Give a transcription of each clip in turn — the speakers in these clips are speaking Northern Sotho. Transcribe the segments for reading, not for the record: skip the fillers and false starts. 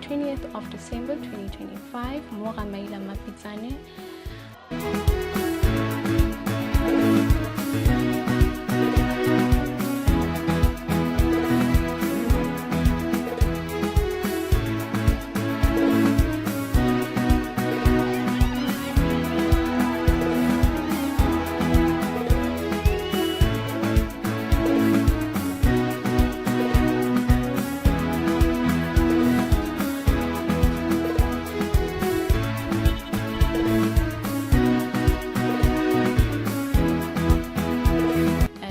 20th of December 2025 mo ga Maila Mapitsane.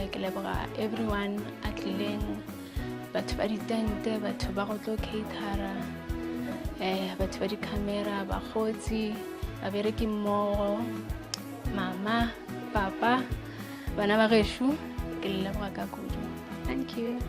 Ke leboga everyone a tlileng, batho ba ditente, batho ba go tlo catera, batho ba di-camera, bakgotsi, babereki mmogo, mama, papa, bana ba gešo, ke le leboga ka kudu. Thank you.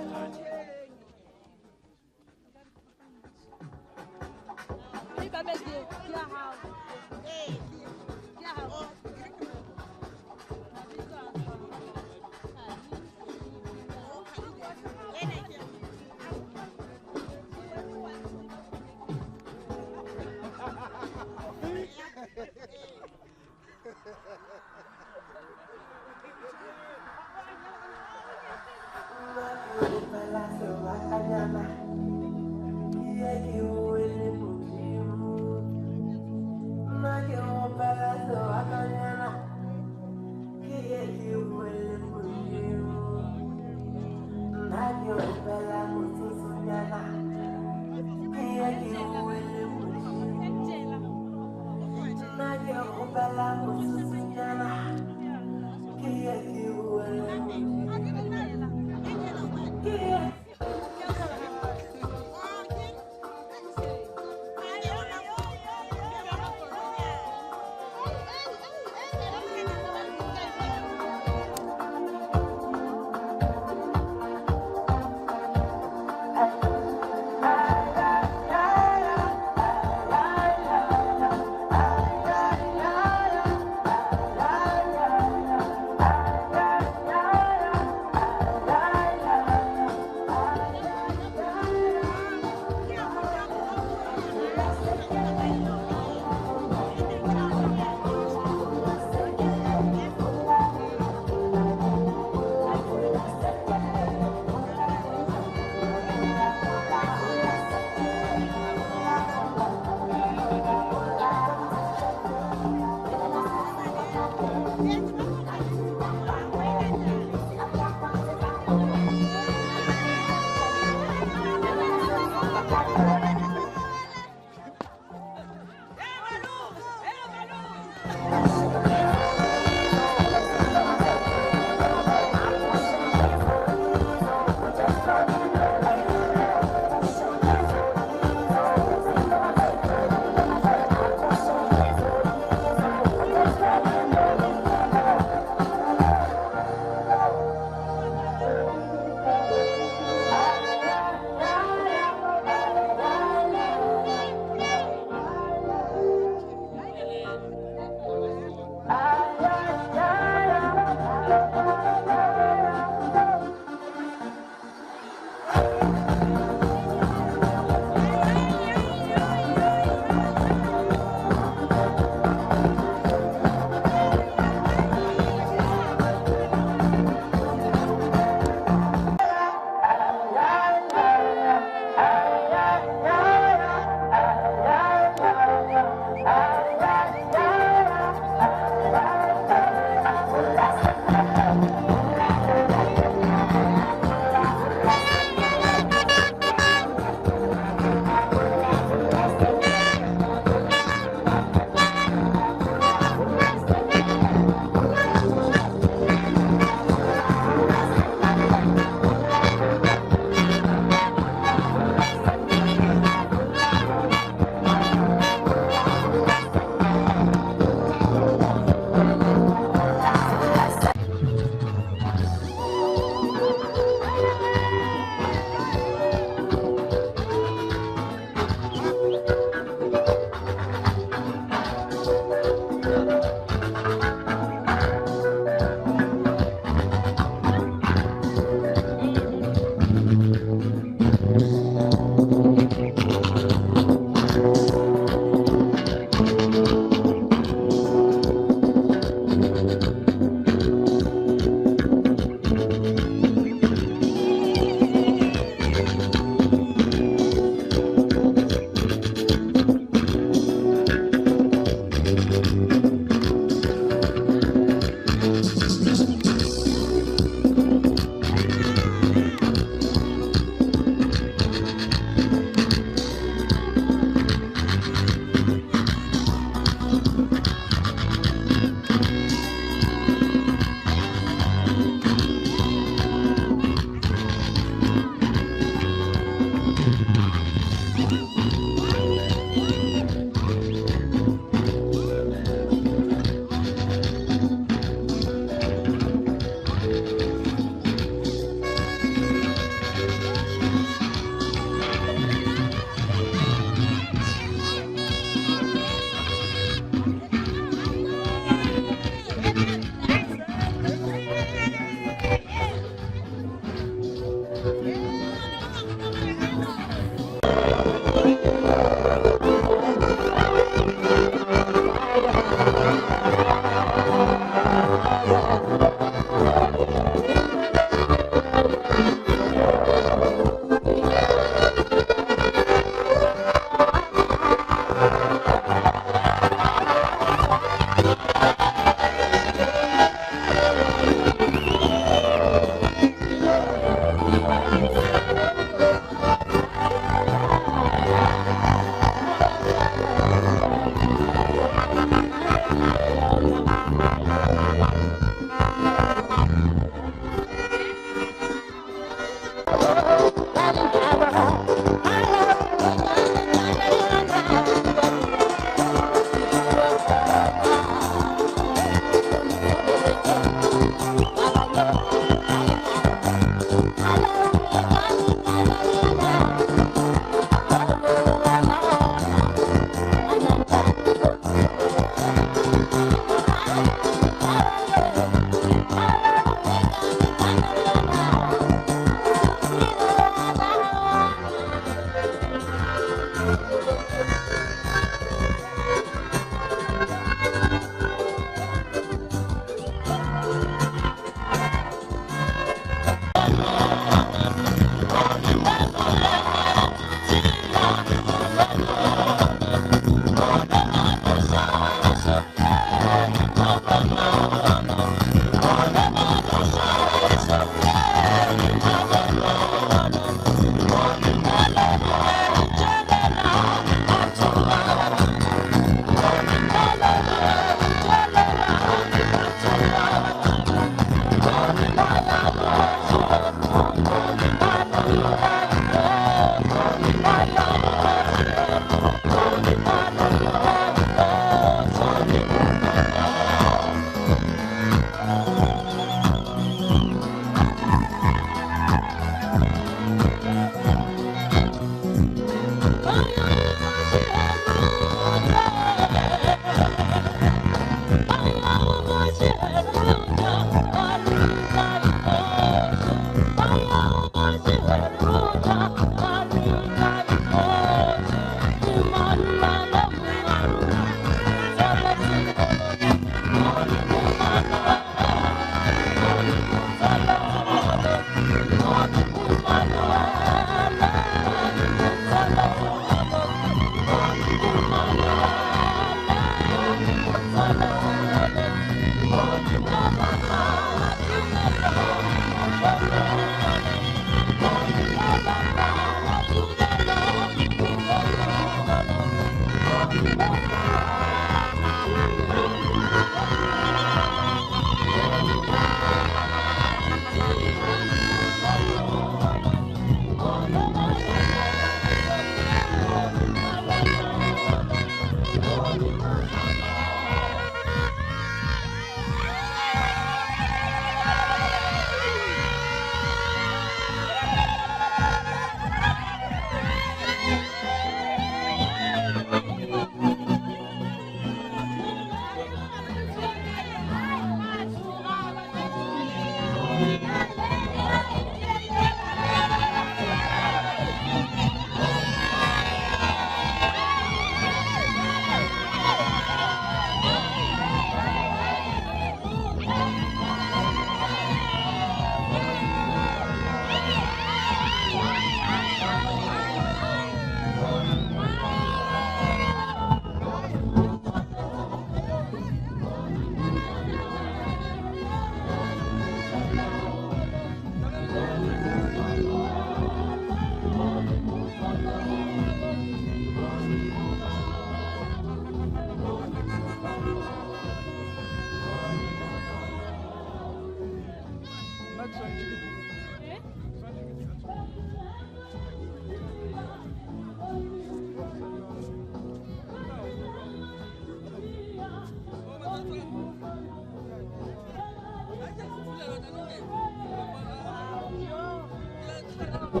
Ke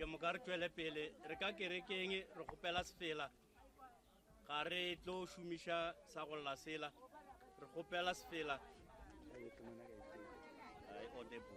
moka re tšwele pele re ka kerekeng re kgopela sefela, ga re tlo šomiša sa go lla sela, re kgopela sefela. Ai, audible.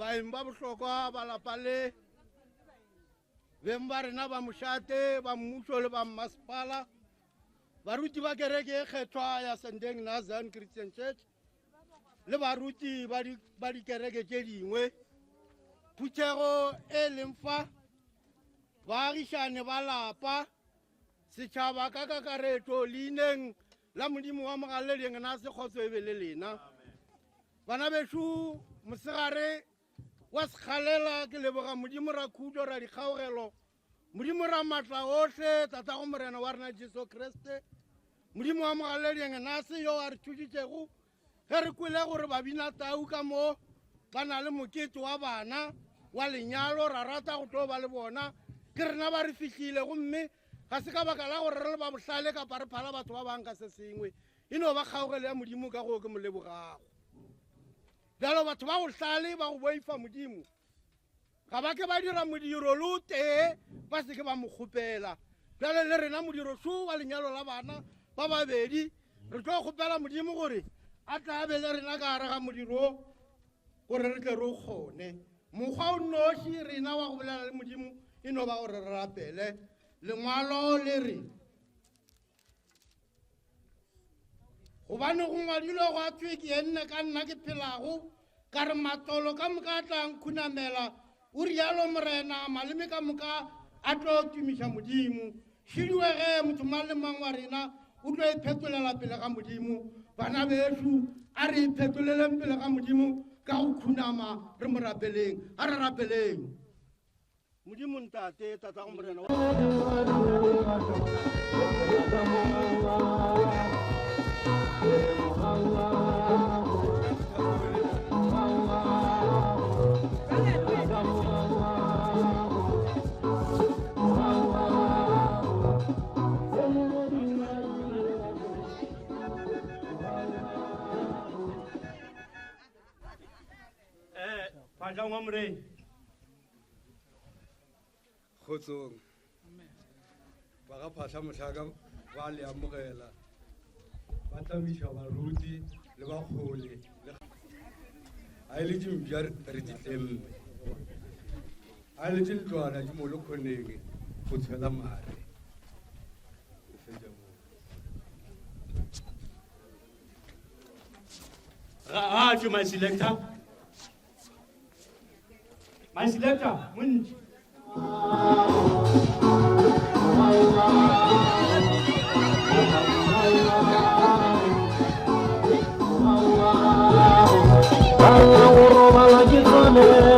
Baeng ba bohlokwa ba lapa le beng ba rena ba mošate ba mmušo le ba mmasepala, baruti ba kereke e kgethwa ya Sendeng Nazarene Christian Church le baruti ba dikereke tše dingwe, phuthego e leng fa, baagišane ba lapa, setšhaba ka kakaretšo, leineng la Modimo wa Mogaleleng na se kgotso e be le lena. Bana bešo, mosegare wa sekgalela ke leboga Modimo ra khutšo ra dikgaogelo, Modimo ra maatla ohle, Tatago Morena wa rena Jesu Kriste, Modimo wa Mogaleleng nase yo a re thušitšego ge re kwele gore babina tau ka mo ba na le mokete wa bana wa lenyalo, ra rata go tlo ba le bona. Ke rena ba re fihlile, gomme ga se ka baka la gore re le ba bohlale kapa re phala batho ba bang ka se sengwe, e no ba kgaogelo ya Modimo ka go ke mo lebogago. Bjalo batho ba bohlale ba go boifa Modimo ga ba ke ba dira modiro le o tee ba se ke ba mo kgopela. Bjale le rena modiro šo wa lenyalo la bana ba babedi, re tlo kgopela Modimo gore a tla be le rena ka gare ga modiro gore re tle re o kgone. Mokgwa o nnoši rena wa go bolela le Modimo e no ba gore re rapele. Lengwalo le re, gobane go ngwadilwe gwa thwe ke enne ka nna ke phelago, ka re matolo ka moka a tla nkhunamela, o rialo Morena, maleme ka moka a tlo tumiša Modimo. Šidiwe ge motho mang le mang wa rena o tlo iphetolela pele ga Modimo. Bana bešo, a re iphetoleleng pele ga Modimo ka go khunama re mo rapeleng. A re rapeleng. Modimo Ntate, Tatago Morena wa Phatlang wa Morena. Kgotsong ba ga Phahla Mohlaka ba le amogela, ba tlamiša baruti le bakgole le a e le dimpša re di tlemme, a e le dintlwana di mo le kgoneng go tshwela mare. Ke fetša moo. Ga a tšwe my selector. My selector, montši. Go robala ke tshwanelo,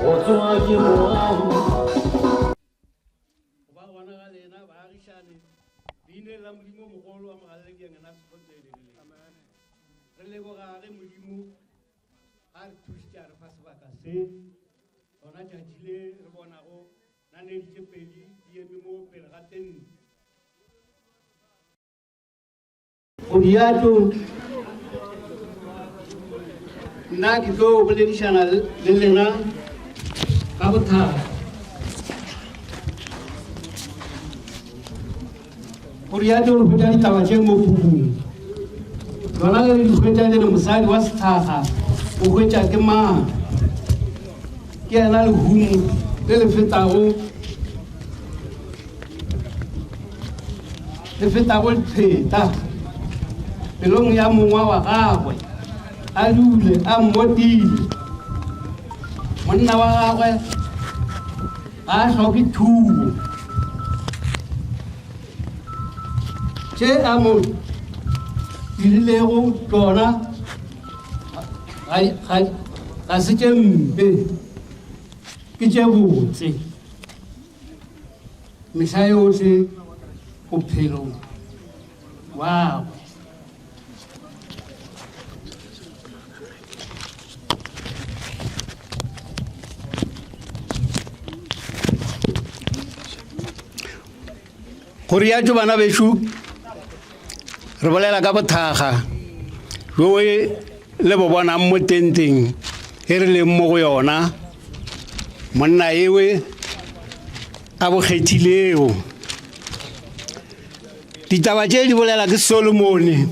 go tsoga ke moago. Go ba gona ga lena baagišane leineng la Modimo mogolo wa mogalele ke yena sekgotso e le re leboga ge Modimo a re thušitše a re fa sebaka se lona tšatši. Naledi tše pedi di eme mo pele ga tente. Godiato, nna ke tlo boledišana le lena ka bothata. Godiato re hwetša ditaba tše mo pukung. Lona le re di hwetša le re mosadi wa sethakga o hwetša ke mang? Ke yena lehumo le le fetago le fetago letheta pelong ya mongwa wa gagwe a dule a mmotile monna wa gagwe ga a hloke thubo tše a mo dirilego tšona ga se tše mpe ke tše botse mehla yohle bophelong wagwe. Go riatšo bana bešo re bolela ka bothaga jo le bo bonang mo tenteng e re leng mo go yona monna ewe a bo kgethilego ditaba tše di bolela ke solomone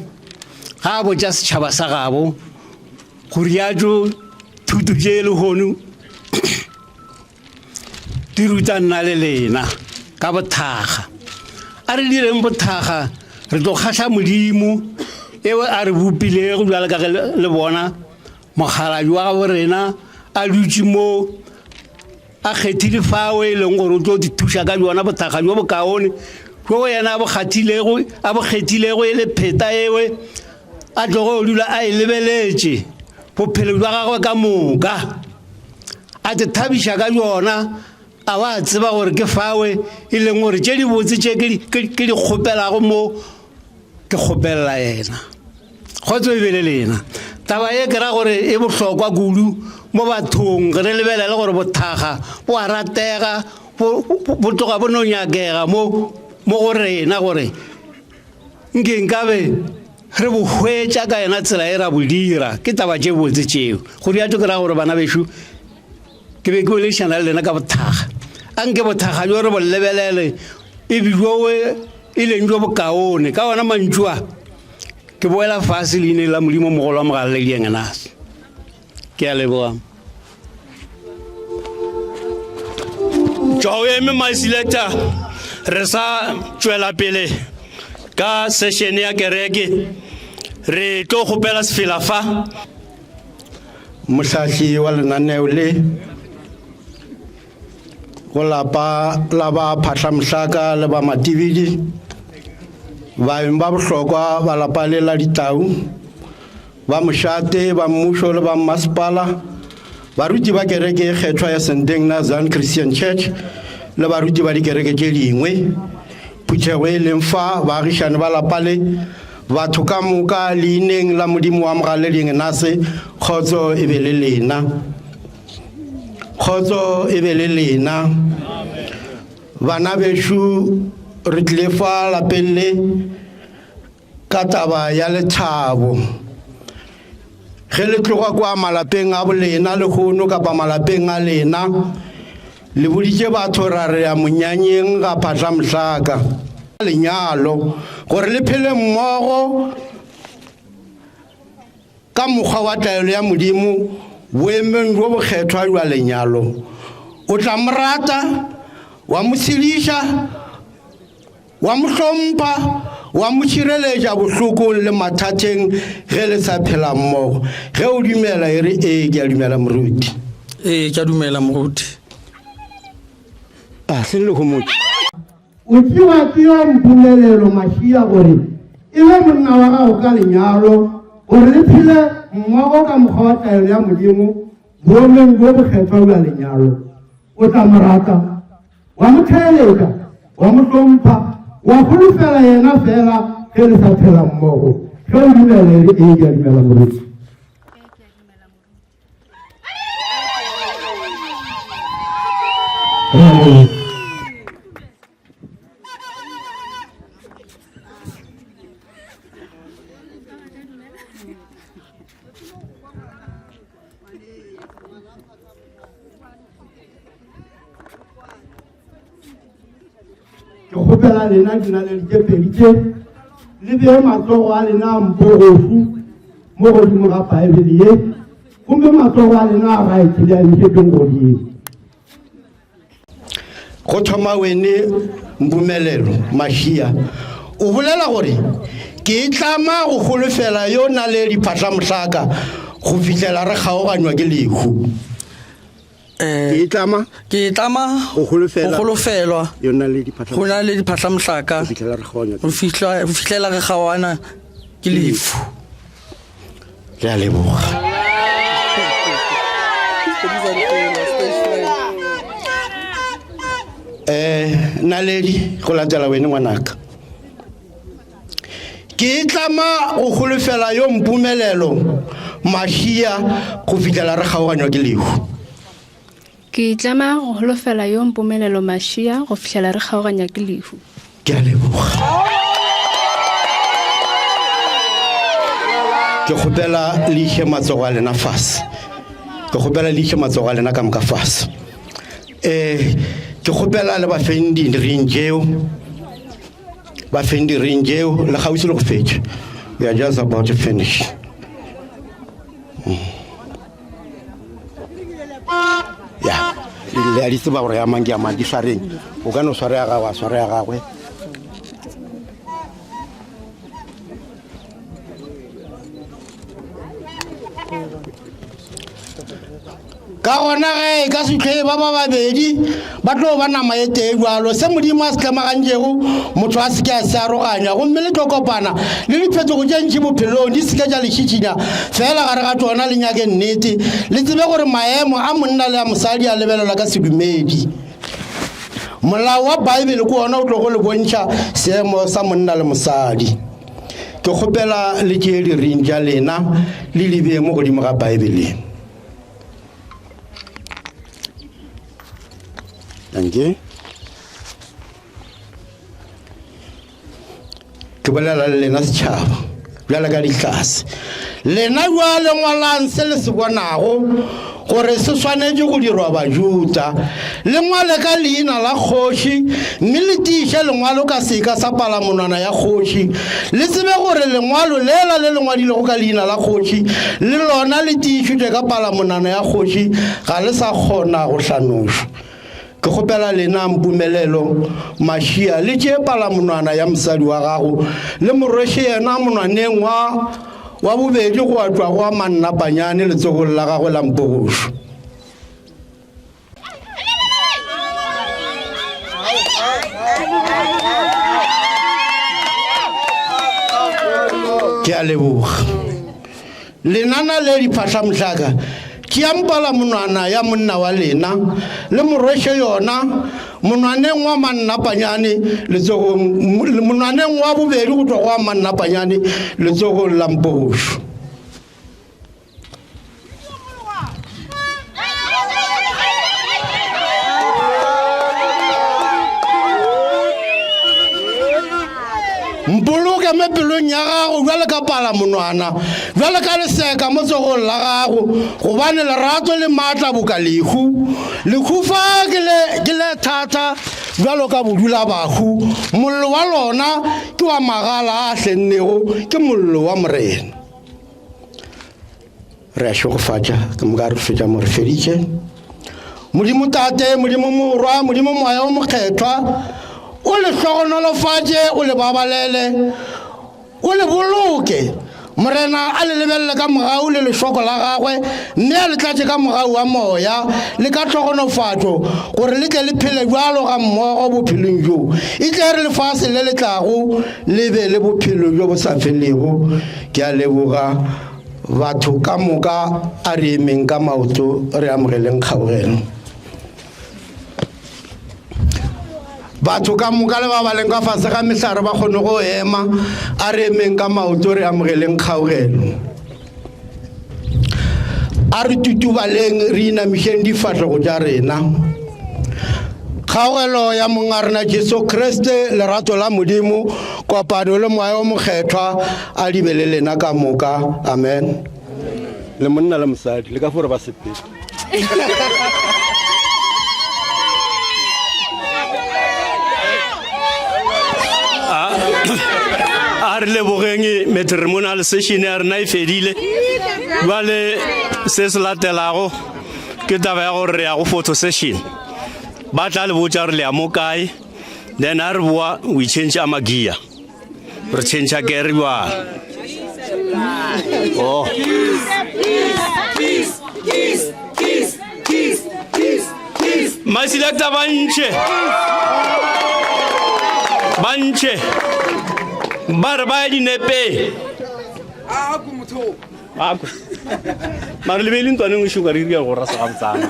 ga a botša setšhaba sa gabo go riatšo thuto tše lehono di ruta nna le lena ka bothaga a re direng bothaga re tlo kgahla modimo eo a re bopilego bjale ka ge le bona mokgalabje wa gabo rena a dutše mo a kgethile fao e leng gore o tlo di thuša ka bjona bothaga bjo bokaone bjo yena a bo kgathilego a bo kgethilego e le pheta ewe a tlogo dula a e lebeletše bophelo bja gagwe ka moka a te thabiša ka bjona a wa tseba gore ke fawe e leng gore tše dibotse tše ke di kgopelago mo ke kgopelela yena kgotso e be le lena taba ye ke ra gore e bohlokwa kudu mo bathong re lebelele gore bothaga bo a ratega bo tloga bo no nyakega mo mo go rena gore nke nkabe re bo hwetša ka yona tsela e ra bo dira ke taba tše botse tšeo go diatso ke ra gore bana bešo ke be ke boledišana le lena ka bothaga a nke bothaga bjo re bo lebelele e bjoe e leng bjo bokaone ka ona mantšu a ke boela fase leineng la modimo mogolo wa mogaleledi engenase ke a leboga tšwa o eme my selector re sa tšwela pele ka session ya kereke re tlo kgopela sefela fa Mohlahli wa lenaneo le go lapa la ba Phahlamohlaka le ba Matibidi, baeng ba bohlokwa ba lapa le la Ditau, ba mošate, ba mmušo le ba mmasepala, baruti ba kereke e kgethwa ya Senteng Nazan Christian Church le baruti ba dikereke tše dingwe, phuthego e leng fa, baagišane ba lapa le, Batho ka moka, leineng la Modimo wa Mogaledi Ngenase, kgotso e be le lena. Kgotso e be le lena. Bana bešo, re tlile fa lapeng le ka taba ya lethabo. Ge le tloga kwa malapeng a bolena lehono kapa malapeng a lena, Le boditše batho ra re ya monyanyeng ga Phatlamohlaka. Lenyalo, gore le phele mmogo ka mokgwa wa taelo ya Modimo boemong bjo bokgethwa bja lenyalo. O tla mo rata, wa mo tshediša, wa mo hlompha, wa mo šireletša bohlokong le mathateng ge le sa phela mmogo. Ge o dumela, e re, Ee, ke a dumela, moruti. Ee, ke a dumela, moruti. A hleng le homotše. O tšewa ke yo Mpumelelo Mašia gore e be monna wa gago ka lenyalo, gore le phele mmogo ka mokgwa wa taelo ya Modimo boemong bjo bokgethwa bja lenyalo. O tla mo rata, wa mo theeletša, wa mo hlompha, wa holofela yena fela ge le sa phela mmogo. Ge o dumela, e re, Ee, ke a dumela, moruti. Re a leboga. Ke kgopela lena dinaledi tše pedi tše le bee matsogo a lena a mpogofu mo godimo ga Paebele ye, gomme matsogo a lena a raete le a emišetšeng godimo. Go thoma wene Mpumelelo Mašia o bolela gore ke itlama go holofela yo Naledi Phahlamohlaka go fihlela re kgaoganywa ke lehu. Eh, Ke itlama ke itlama go holofela go holofelwa yo Naledi Phahlamohlaka go Naledi Phahlamohlaka go fihlela re kgaoganywa go fihla go fihlela re kgaoana ke lefu. Re a leboga. Eh, Naledi go latela wene ngwanaka. Ke itlama go holofela yo Mpumelelo Mašia go fihlela re kgaoganywa ke lehu. Ke itlama go holofela yo Mpumelelo Mašia go fihlela re kgaoganywa ke lehu. Ke a leboga. Ke kgopela le iše matsogo a lena fase. Ke kgopela le iše matsogo a lena ka moka fase. Eh, ke kgopela le ba feng di-ring tšeo. Ba feng di-ring tšeo, le kgauswi le go fetša. We are just about to finish. Ya, le a di tseba gore ya mang ke ya mang, di swareng. O ka no swara ya gagwe, a swara ya gagwe. Ka gona ge e ka se hlwe ba ba babedi, ba tlo ba nama e tee bjalo. Se Modimo a se tlemagantšego, motho a se ke a se aroganya. Gomme le tlo kopana le diphetogo tše ntši bophelong, di se ke tša le šišinya. Fela gare ga tšona le nyake nnete, le tsebe gore maemo a monna le a mosadi a lebelelwa ka sedumedi. Molao wa Baebele ke wona o tlogo le bontšha seemo sa monna le mosadi. Ke kgopela le tšee diring tša lena le di bee mo godimo ga Baebele. Dankie. Ke bolela le lena setšhaba bjale ka dihlase. Lena bjale ngwalang se le se bonago gore se swanetše go dirwa Bajuda. Le ngwale ka leina la kgoši mme le tiiše lengwalo ka seka sa palamonwana ya kgoši. Le tsebe gore lengwalo lela le le ngwadilego ka leina la kgoši le lona le tiišitšwe ka palamonwana ya kgoši, ga le sa kgona go hlanošwa. Ke kgopela lena Mpumelelo Mašia le tšee palamonwana ya mosadi wa gago le mo rweše yena monwaneng wa wa bobedi go a tšwa go wa mannapanyane letsogong la gagwe la mpogošo. Ke a leboga. Lena naledi Phahlamohlaka, tšeang palamonwana ya monna wa lena, le mo rweše yona monwaneng wa mannapanyane letsogong, monwaneng wa bobedi go tšwa go wa mannapanyane letsogong la mpogošo. Mpoloke mo pelong ya gago bjalo ka palamonwana, bjalo ka leseka mo tsogong la gago, gobane lerato le maatla boka lehu. Lehufa ke le, ke le thata bjalo ka bodulabahu, mollo wa lona ke wa magala a hlennego, ke mollo wa Morena. Re a šegofatša, ke moka re fetša mo re feditše. Modimo Tate, Modimo Morwa, Modimo Moya o Mokgethwa, o le hlogonolofatše, o le babalele, o le boloke. Morena a le lebelele ka mogau le lešoko la gagwe, mme a le tlatše ka mogau wa moya le ka tlhogonofatšo, gore le tle le phele bjalo ga mmogo bophelong bjo, e tle re lefase le le tlago le be le bophelo bjo bo sa felego. Ke a leboga. Batho ka moka a re emeng ka maoto re amogeleng kgaogelo. Batho ka moka le ba ba leng ka fase ga mehlare ba kgone go ema, a re emeng ka maoto re amogeleng kgaogelo. A re tutubaleng re inamišeng difahlego tša rena. Kgaogelo ya Mong a rena Jesu Kriste, lerato la Modimo, kopano le Moya o Mokgethwa a di be le lena ka moka. Amen. Le monna le mosadi le ka fo re ba sepele. A re lebogeng matrimonial session ya rena e fedile. Bjale se se latelago ke taba ya gore re ya go photo session. Ba tla le botša gore le ya mo kae. Then a re boa we change our gear. Re change gear bjale. Oh. Masilakta ba ntšhe. Ba ntšhe. Ba re ba ya dinepeng. Mare le be le ntlwaneng o šuka re dira go rasa gabotsana.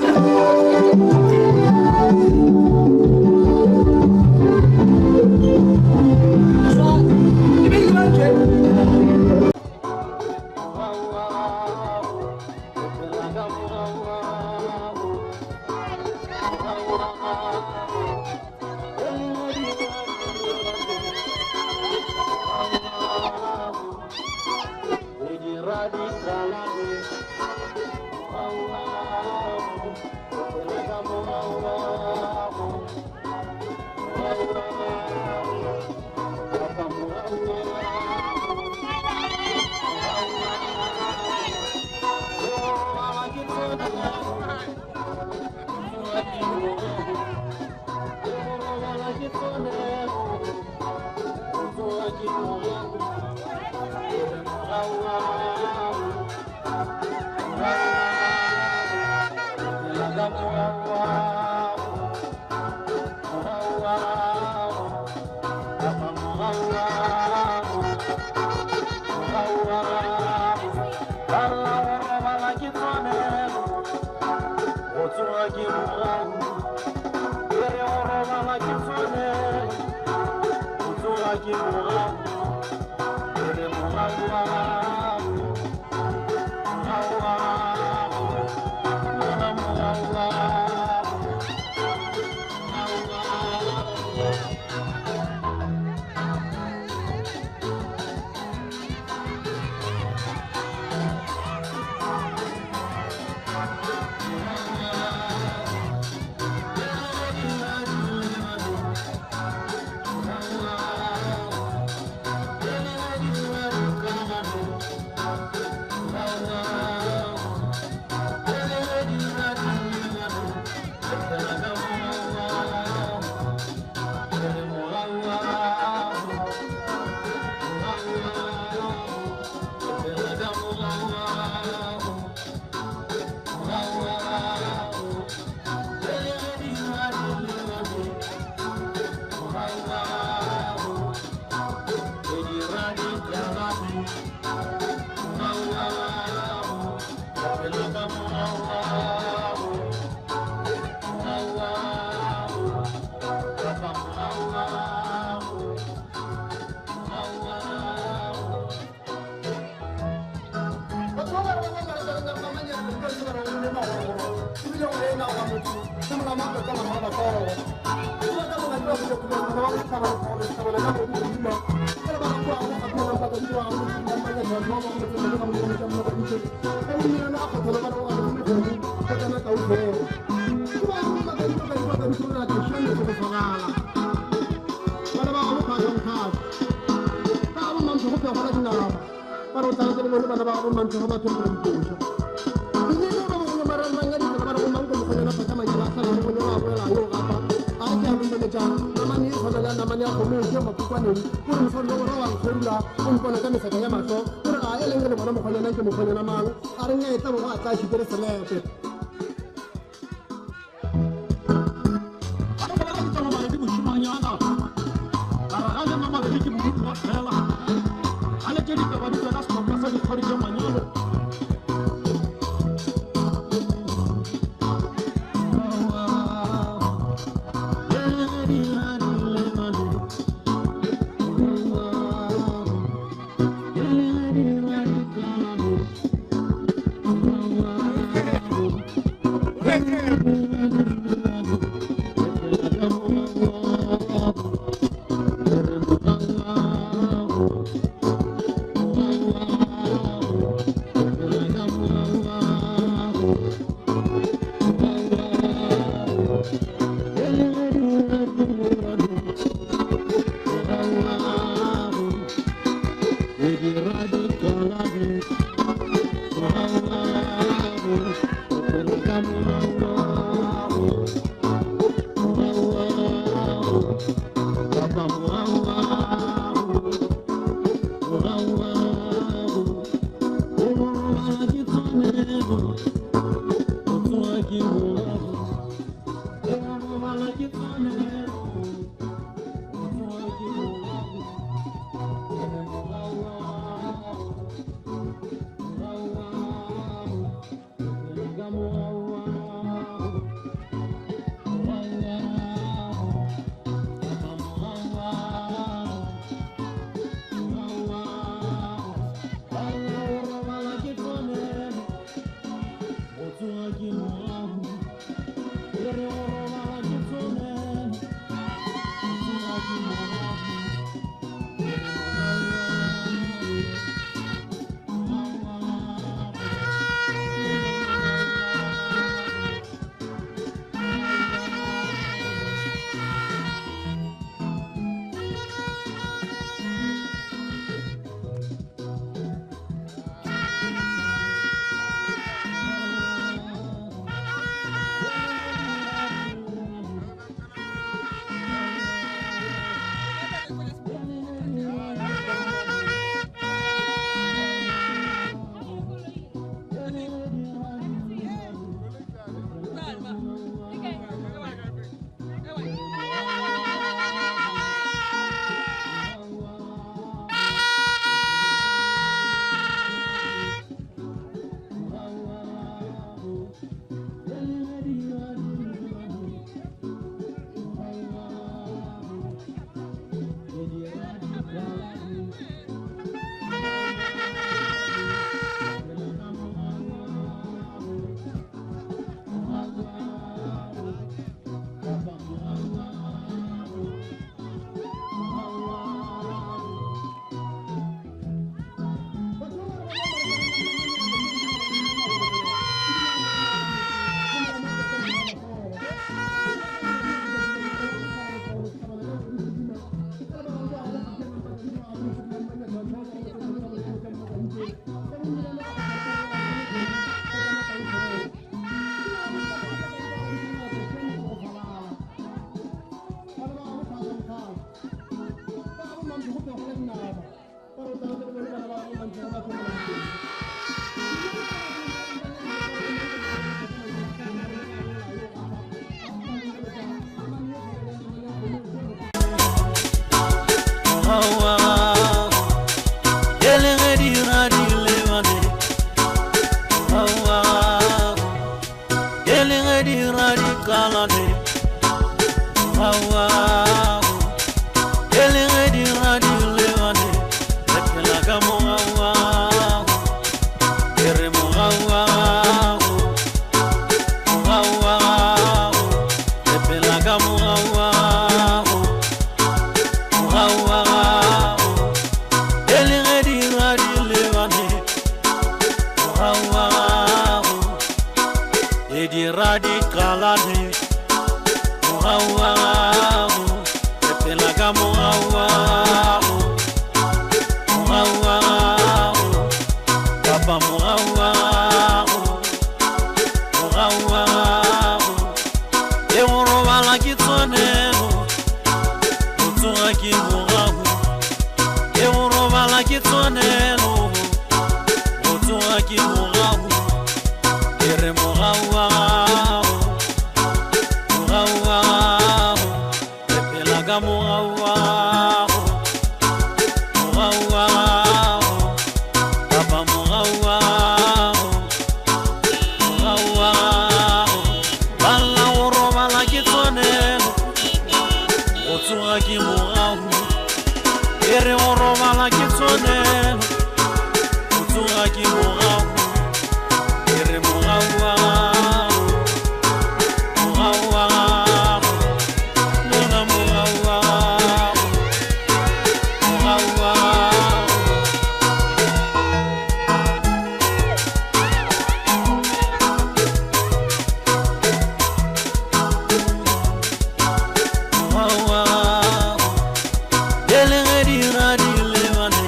Dira di lebane.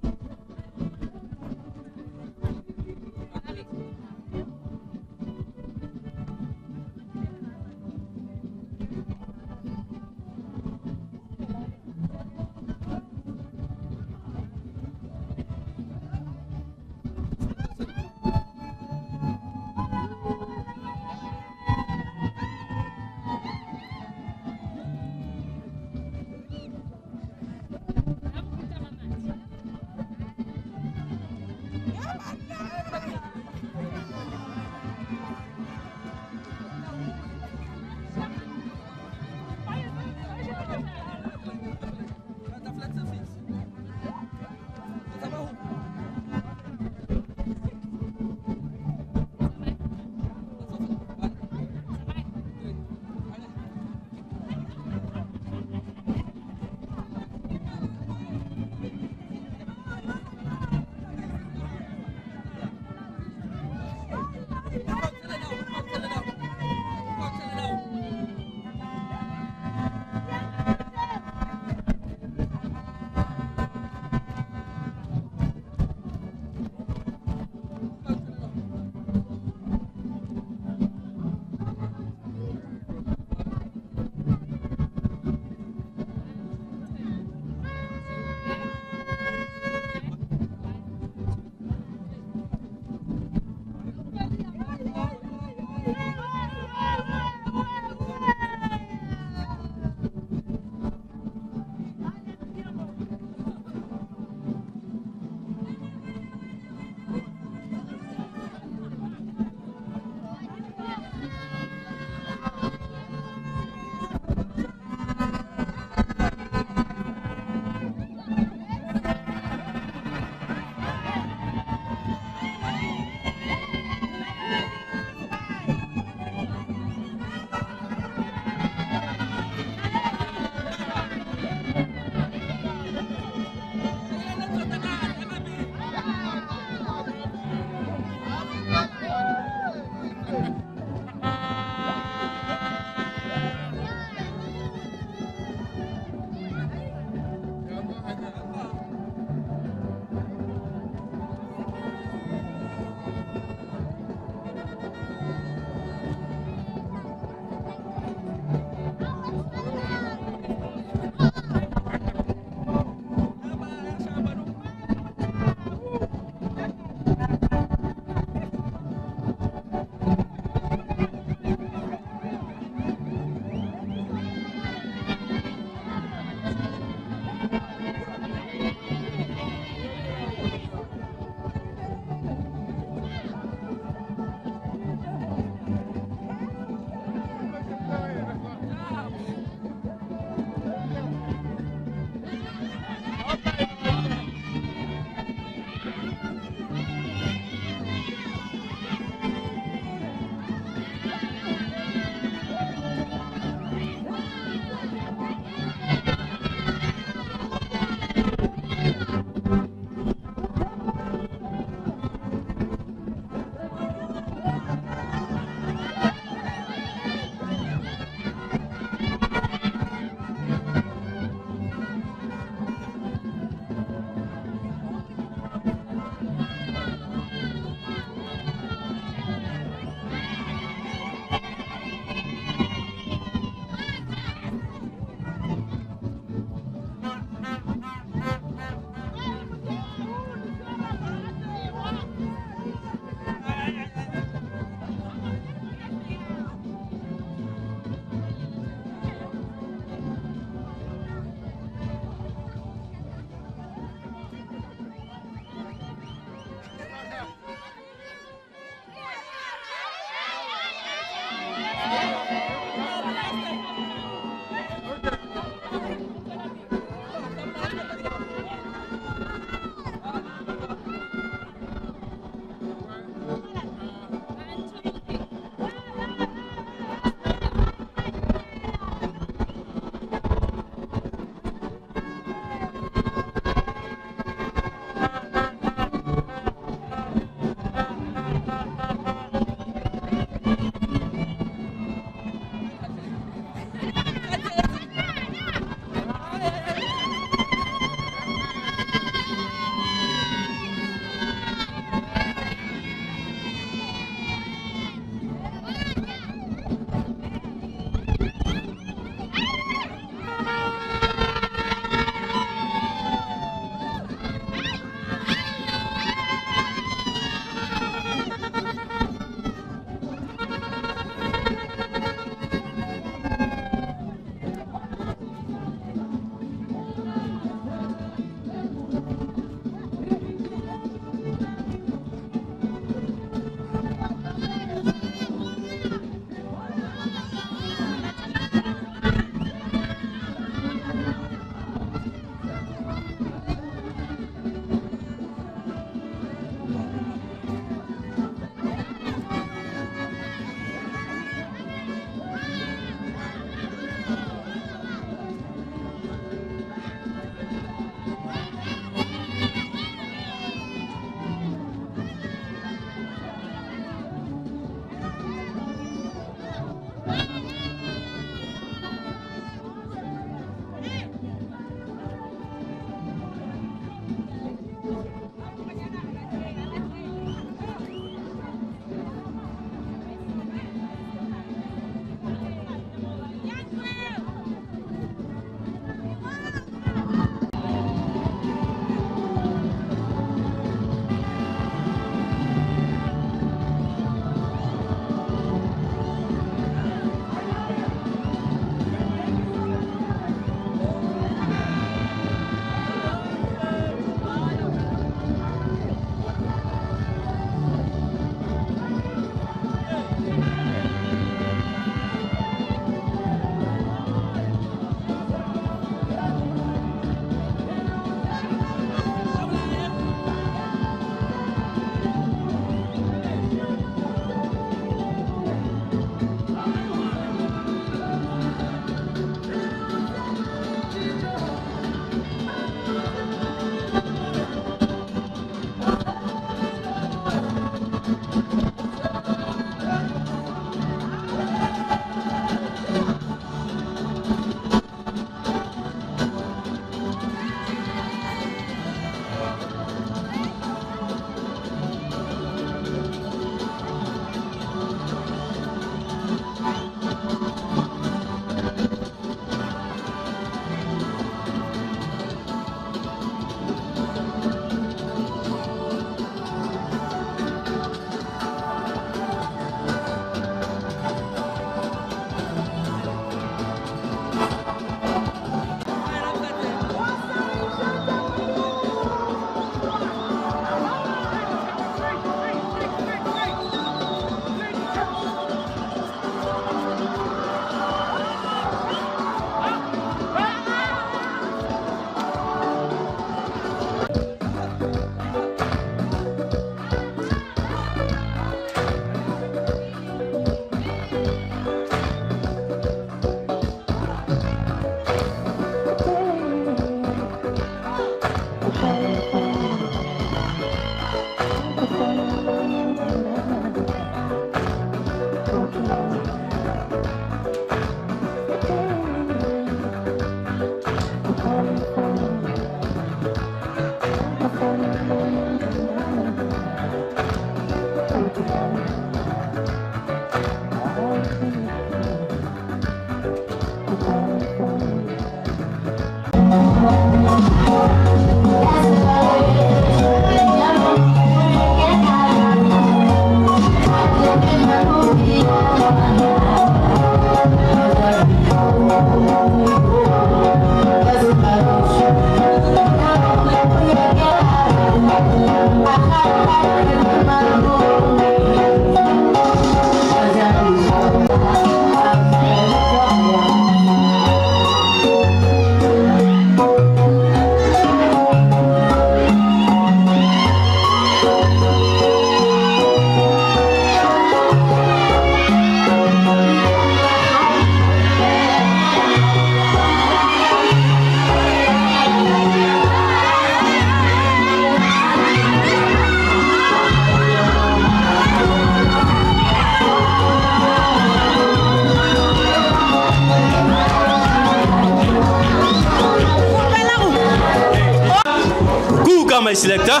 Kuka my selector.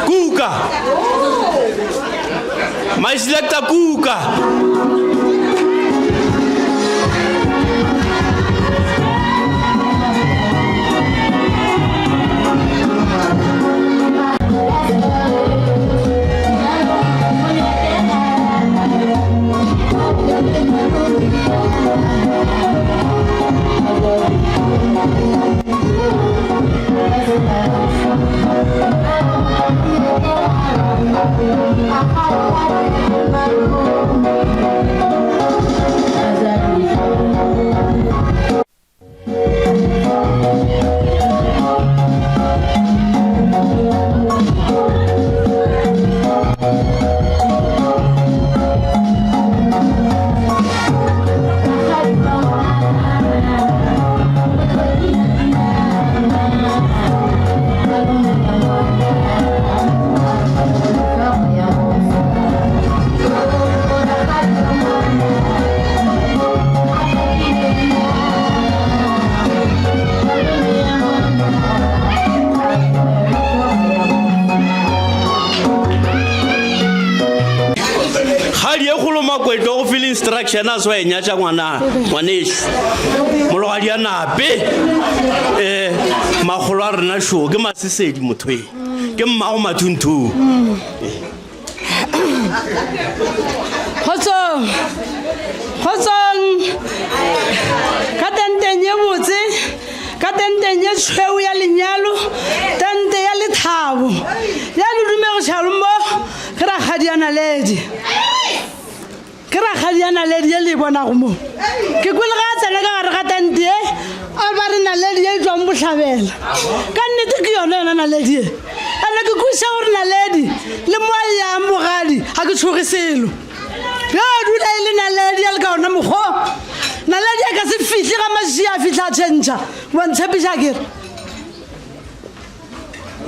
Kuka. My selector kuka. Kgadi e kgolo Makweto go file instruction a swa e nyatša ngwana ngwanešu mologadi a nape um makgolo a rena šo ke masesedi motho e ke mmago mathunthung. Kgotsong, kgotsong, ka tenteng ye botse, ka tenteng ye tšhweu ya lenyalo, tente ya lethabo, ya ledumego tšhalo mo, ke rakgadi ya naledi. Ke rakgadi ya naledi ye le e bonago mo. Ke kwele ga a tsena ka gare ga tente ye, a ba re naledi ye e tšwang bohlabela. Ka nnete ke yona yona naledi ye. Ene ke kwešiša gore naledi le mo a yang bogadi ga ke tšhoge selo. Yo dula e le naledi ya le ka ona mokgwa. Naledi a ka se fihle ga mašia a fihla a tšhentšha. Wa ntshepiša ke re.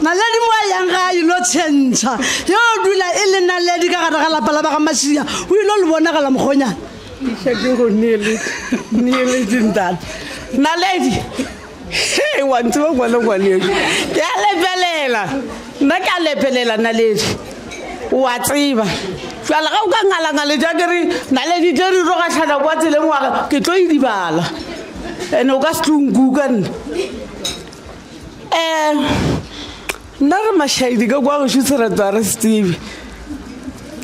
Naledi mo a yang ga a ilo tšhentšha. Yo dula e le naledi ka gare ga lapa la ba ga Mašia. O ilo le bonagala mokgonyana. Iša ke go neeletše ntate. Naledi, he wa ntseba ngwana ngwaneso. Ke a lepelela. Nna ke a lepelela Naledi. O a tseba. Jwale ga o ka ngalangaletša ke re Naledi tše di tlo gahlana kwa tseleng wa ke tlo idibala. Ene o ka se tlo nkuka nna. Um nna re mašaedi ka kwa gešo sereto a re se tsebe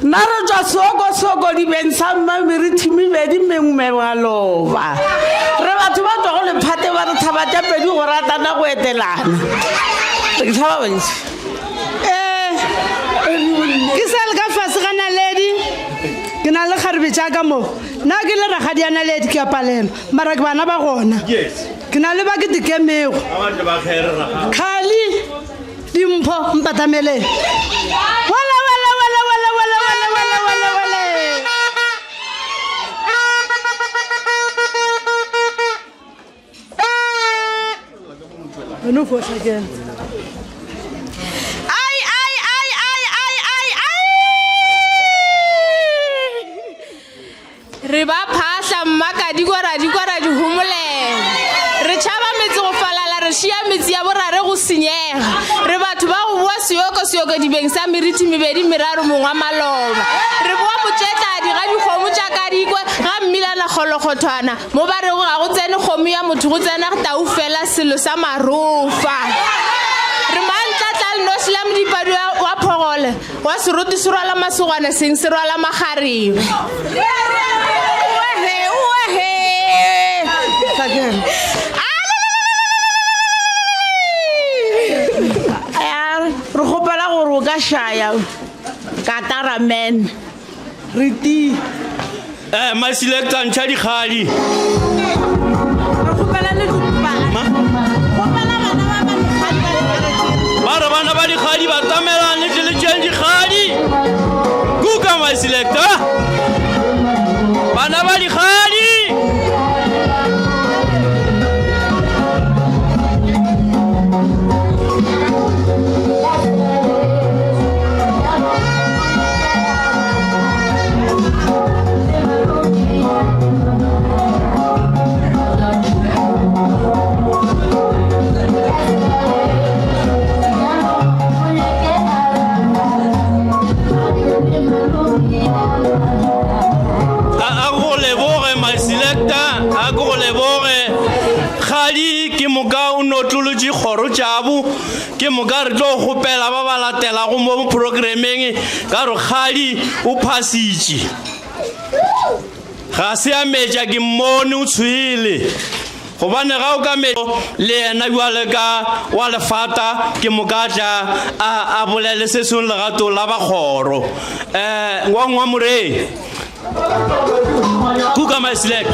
nna re tswa soko soko dibeng sa mmameriti mebedi mengwe maloba re batho ba tswago lephate ba re thaba tša pedi go ratana go etelana re ke tshaba bantši um ke sa le ka fase ga naledi ke na le kgarebe tša ka mo nna ke le ragadi ya naledi ke a palelwa mara ke bana ba gona ke na le ba ke dikemego khali dimpho mpatameleng wala wala wala wala wala wala wala wala wala wena o fošakela Ai, ai, ai, ai, ai, ai, ai. Re ba phahla mmaka di kwara di kwara di homolela. Re tšhaba metse go falala re šia metse ya borare go senyega. Re batho ba go boa seoko seoko dibeng sa meriti mebedi meraro mongwa maloba. Re boa motšetladi ga dikgomo tša kadikwe ga mmilana kgolokgothwana mo ba rego ga go tsene kgomo ya motho go tsena tau fela selo sa marofa. Re mantlatla. la lenoši la modipadi wa phogole wa seroto se rwala masogwana seng se rwala magarebe. Oehe, oehe. Re kgopela gore o ka šaya katara man. Re ti. Eh, my selector ntšha dikgadi. Re kgopela le Ma? Ba re bana ba dikgadi ba tamelang le tle le tšeng dikgadi. Kuka my selector. Bana ba dikgadi. A go leboge my selector a go leboge kgadi ke moka o notlolotše kgoro tšabo Ke moka re tlo kgopela ba ba latelago mo programmeng ka gore kgadi o phasitše. Ga se a metša ke mmone o tshwele. Gobane ga o ka me le yena bjale ka wa lefata ke moka tla a, a bolele se sengwe legatong la bakgoro. Eh, ngwang wa morei. Kuka my select.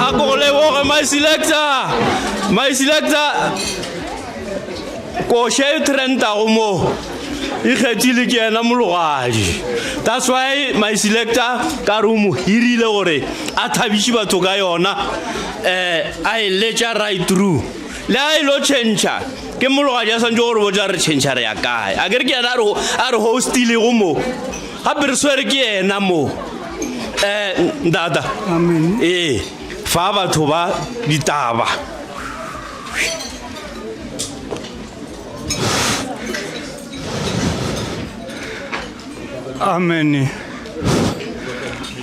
A ko go leboge my selector my selector koša e trentago mo e kgethile ke yena mologadi that's why my selector ka re o mo hirile gore a thabiše batho ka yona um a e letša right through le a e lo tšhentšha ke mologadi a swantse gore botsa re tšhentšha re ya kae a kere ke yena a re hostilego mo gape re swere ke yena mo um ntata ee fa batho ba ditaba Amene.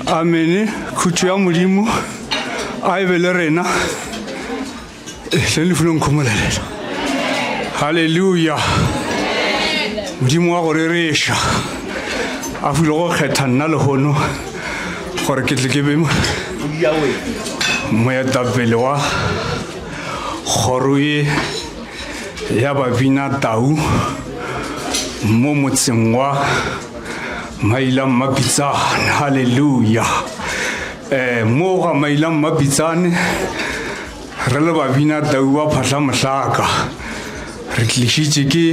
Amene. Khutšo ya Modimo a e be le rena. Hleng lefu le nkhomolelela. Haleluya. Modimo wa go rereša a file go kgetha nna lehono gore ke tle ke be moetapele wa kgoro ye ya babina tau mo motseng wa maila mmapitsane halleluja um mo ga maila mmapitsane re le babina tau ba phahla mohlaka re tlišitše ke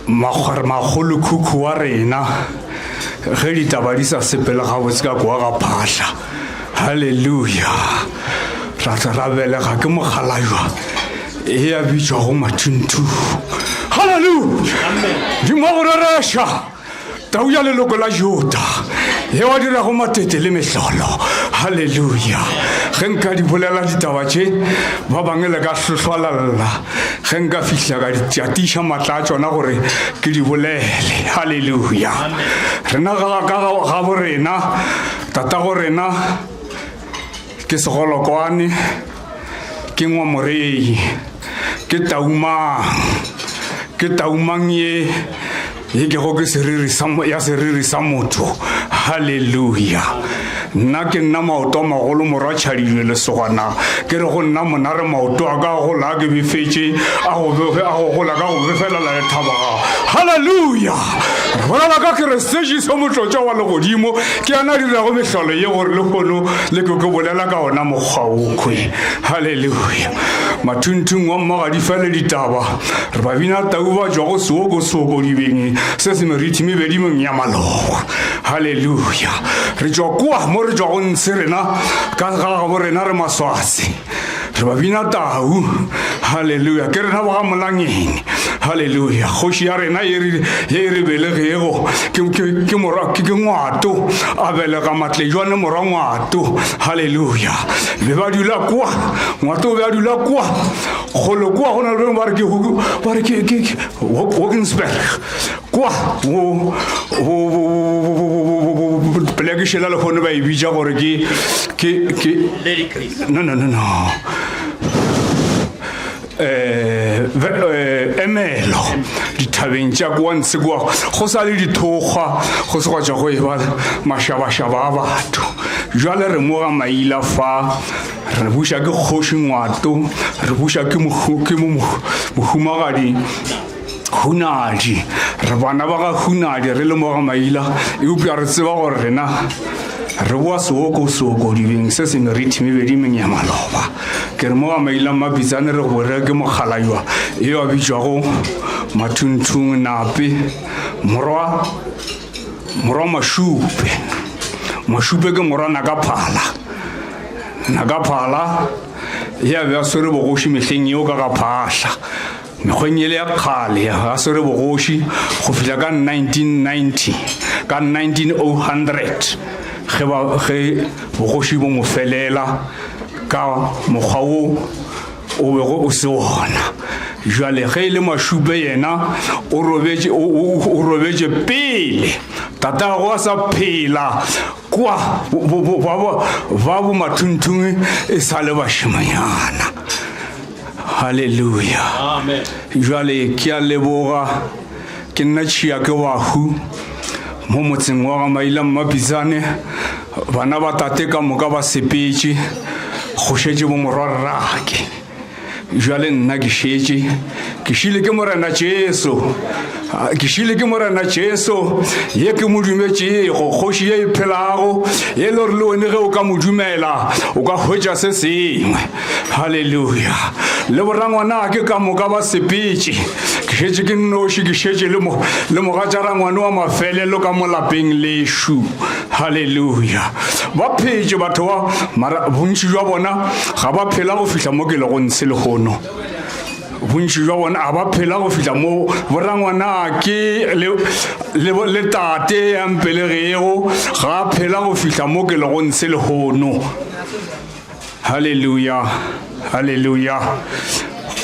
makgolokhukhu wa rena ge ditaba di sa sepele gabotse ka kwa ga phahla halleluja ra tla ra belega ke mogalajwa e ya bitšwago mathunthu halleluja dimo go rereša tau ya leloko la juda ye wa dirago matete le mehlolo halleluja ge nka di bolela ditaba tše ba bangwe le ka hlohlwalalla ge nka fihla ka di tiša maatla a tšona gore ke di bolele halleluja rena ka gabo rena tatago rena ke segolokwane ke ngwamorei. Ke taumang? Ke taumang ye ye kego ke seriri sa ya seriri sa motho? Haleluya! Nna ke nna maoto a magolo morwa tšhadilwe lesogana ke re go nna monare maoto a ka gola ke befetše a go befe a go gola ka go befelela lethabaga. Haleluya! Re bolela ka Keresete Jesu motlotšwa wa legodimo ke yena a dirago mehlolo ye gore lehono le ke ke bolela ka ona mokgwa okhwe. Haleluya! Mathunthung wa mmagadi fele ditaba re ba bina tau ba tšwa go seokosoko dibeng se se merithi mebedi meng ya maloba. Haleluya! Re tšwa kua mo re tšwago ntshe rena ka ga gabo rena re maswase. Re ba bina tau. Haleluya! Ke rena ba ga Molangeng. Haleluya! Kgoši ya rena ye re ye e re belegego ke ke ke morwa ke ke Ngwato a belega Matlejwane morwa Ngwato. Haleluya! Be ba dula kwa Ngwato o be a dula kwa kgole kwa go na le ba re ke ba re ke ke Hawkinsburg kwa bo bo bo bo polekešela le kgone ba e bitša gore ke ke ke no no no no eh, eh emelo dithabeng tša kwa ntshe kwa go sa le dithokgwa go se gwa tšwa go e ba mašabašaba a batho jwale re moga maila fa re buša ke kgoši ngwato re buša ke mohumagadi hunadi re bana ba ga hunadi re le moga maila eupša re tseba gore rena re boa seoko seoko dibeng se se merithi mebedi meng ya maloba ke re mo ga maila mmapitsane re gore ke mokgalajwa eo a bitšwago mathunthung nape morwa morwa mašupe mašupe ke morwa nakaphala nakaphala ya be a swere bogoši mehleng yeo ka ga phahla mekgweng ele ya kgale a swere bogoši go fihla ka 1990 ka 1900 ge ba ge bogoši bo mo felela ka mokgwa wo o bego o se wona jwale ge e le mašupe yena o robetše o robetše pele tatago a sa phela kwa ba bo mathunthung e sa le bašemanyana halleluja jwale ke a leboga ke nna tšhia ke bahu mo motseng wa ga maila mmapitsane bana ba tate ka moka ba sepetše go šetše bo morwarrake jwale nna ke šetše ke šile ke morena jesu ke šile ke morena jesu ye ke mo dumetšego kgoši ye e phelago ye le gore le wene ge o ka mo dumela o ka hwetša se sengwe halleluja le borangwana ke ka moka ba sepetše ke šetše ke nnoši ke šetše le mo le mogatšarangwane wa mafelelo ka mo lapeng lešu halleluja ba phetše batho ba mara bontši jwa bona ga ba phela go fihla mo ke lego ntshe lehono bontši jwa bona ga ba phela go fihla mo borangwana ke le, le, le tate ya mpelegego ga a phela go fihla mo ke lego ntshe lehono Haleluya! Haleluya!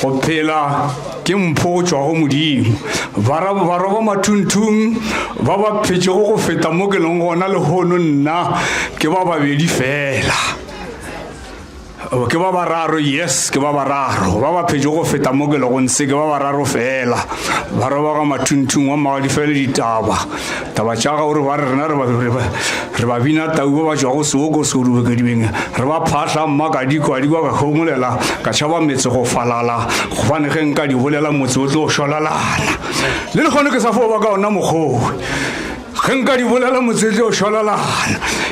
Go phela ke mpho go tšwa go Modimo. Bara barwa ba mathunthung ba ba phetšego go feta mo ke leng gona lehono nna ke ba babedi fela. Ke ba bararo, yes, ke ba bararo. Ba ba phetšego go feta mo ke lego nse ke ba bararo fela. Barwa ba ga mathunthung wa magadifele ditaba. Taba tša gago re ba re rena re ba re ba bina tau ba ba tšwago seoko seodubekedibeng re ba phahla mma ka dikwa dikwa ka kgomolela ka tšhaba metse go falala gobane ge nka di bolela motse o tlo šwalalana le lekgone ke sa fo ba ka ona mokgowe ge nka di bolela motse o tlo šwalalana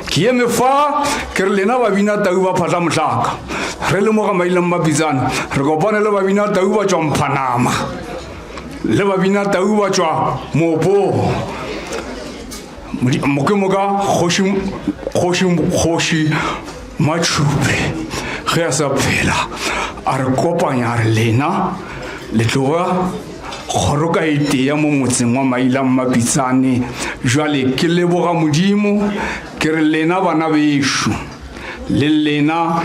ke eme fa ke re lena babina tau ba phatla mohlaka re le mo ga maileng mapitsane re kopane le babina tau ba tšwa mphanama le babina tau ba tšwa moopong ke moka kgoši kgoši kgoši matšhupe ge a sa phela a re kopanya a re lena le tloga kgoro ka e tee mo motseng wa maila mmapitsane jwale ke leboga modimo ke re lena bana bešo le lena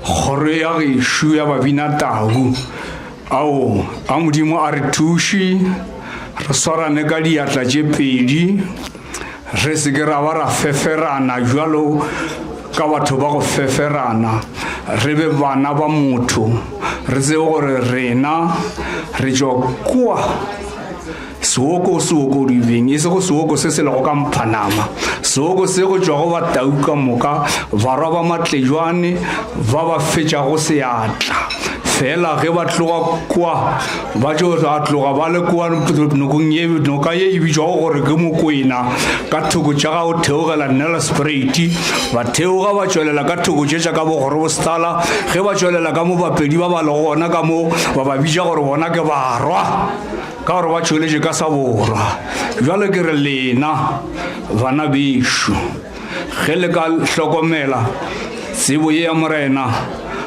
kgoro ya gešo ya babina tau Ao, a Modimo a re thuše, re swarane ka diatla tše pedi, re se ke ra ba ra feferana jwalo ka batho ba go feferana, re be bana ba motho, re tsebe gore rena re tšwa kua seoko seokodibeng, e sego seoko se se lego ka mphanama, seoko se go tšwago batau ka moka, barwa ba matlejwane ba ba fetšago seatla. Fela ge ba tloga kua, ba tšo a tloga ba le kua nokong ye, noka ye e bitšwago gore ke Mokwena, ka thoko tša ga o theogela Nelspruit, ba theoga ba tšwelela ka thoko tše tša ka Bogorobostala, ge ba tšwelela ka mo Bapedi ba ba lego gona ka mo, ba ba bitša gore bona ke barwa, ka gore ba tšweletše ka sa borwa. Bjale ke re lena bana bešo, Ge le ka hlokomela tsebo ye ya Morena,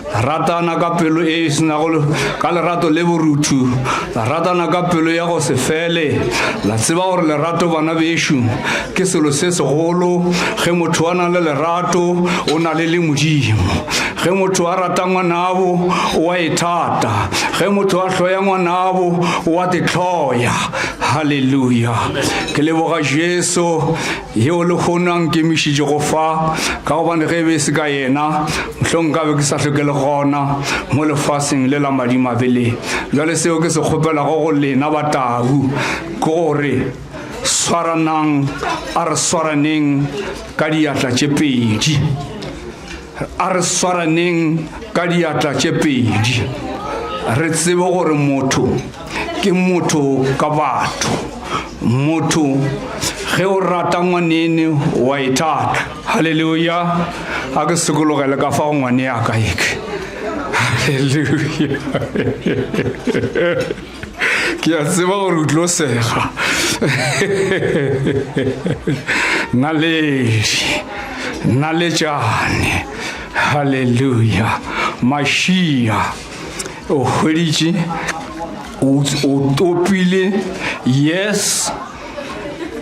ratana ka pelo e e senago ka lerato le boruthu, la ratana ka pelo ya go se fele, la tseba gore lerato bana bešo ke selo se segolo. Ge motho a na le lerato, o na le le Modimo. Ge motho a rata ngwanabo, o a ithata. Ge motho a hloya ngwanabo, o a tehloya. Haleluya! Ke leboga Jesu yeo lehono a nkemišitšego fa, ka gobane ge e be e se ka yena, mohlong nkabe ke sa hloke le gona mo lefaseng le la madimabe le. Bjale seo ke se kgopelago go lena batau ke gore swaranang, a re swaraneng ka diatla tše pedi, a re swaraneng ka diatla tše pedi, re tsebe gore motho ke motho ka batho. Motho ge o rata ngwanene wa ithata. Haleluya. A ke sokologele ka fa go ngwane ya ka eke. Haleluya. Ke a tseba gore o tlo sega. Naledi, naletšane. Haleluya. Mašia o hweditše, o topile yes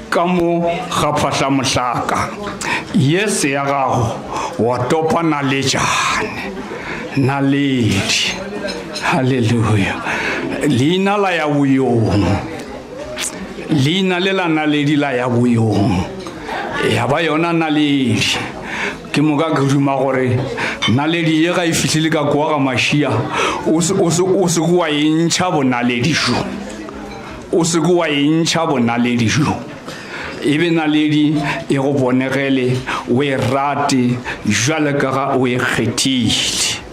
ka mo ga phahlamohlaka. Yes ya gago wa topa naletšane, naledi. Haleluya. Leina la ya boyong, leina le la naledi la ya boyong, ya ba yona naledi. Ke moka ke duma gore naledi ye ga e fihlile ka kwa ga Mašia, o se, o se, o se ke wa e ntšha bonaledi jo. O se ke wa e ntšha bonaledi jo. E be naledi e go bonegele, o e rate bjale ka ga o e kgethile.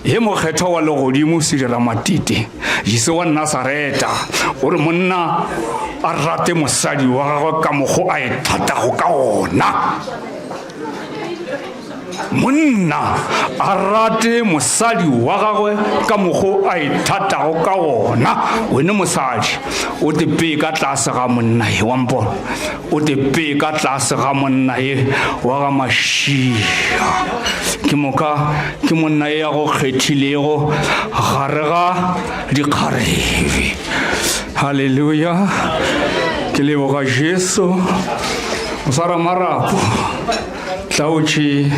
He mokgethwa wa legodimo Sediramatete, Jesu wa Nasareta, o re monna a rate mosadi wa gagwe ka mokgo a e thatago ka ona. Monna a rate mosadi wa gagwe ka mokgo a e thatago ka ona. Wene mosadi, o te pee ka tlase ga monna ye, wa mpona? O te pee ka tlase ga monna ye wa ga Mašia. Ke moka ke monna ye a go kgethilego gare ga dikgarebe. Haleluya. Ke leboga Jesu. Moswara marapo, tla o tšee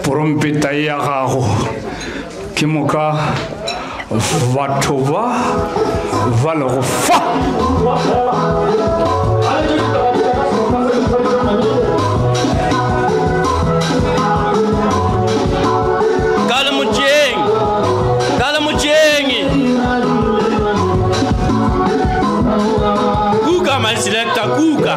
porompeta ye ya gago. Ke moka batho ba ba lego fa. Ka le motšeng, ka le motšeng. Kuka my selector, kuka.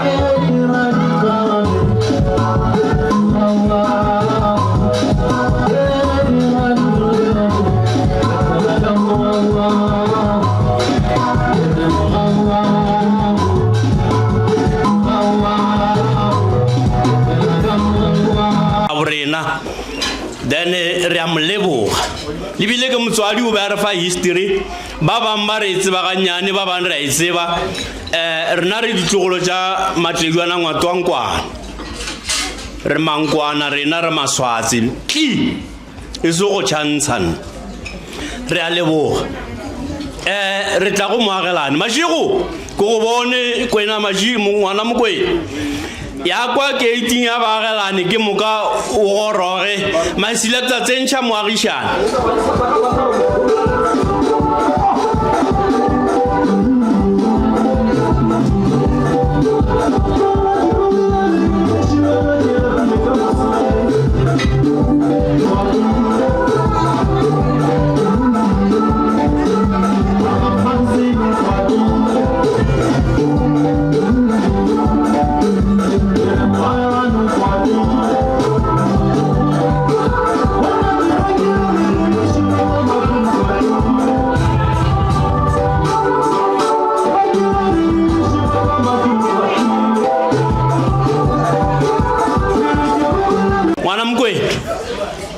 Borena then re a mo leboga lebile ke motswadi o be a re fa history ba bangwe ba re e tseba gannyane ba bangwe re a e tseba um rena re ditlogolo tša matlediwana ngwatoankwana re mankwana rena re maswatse tli e se go tšhantshana re a leboga um re tla go moagelane mašego ke go bone kwena mašego ngwana mokwena ya kwa keiting ya baagelane ke moka o goroge maselector tsentšha moagišane.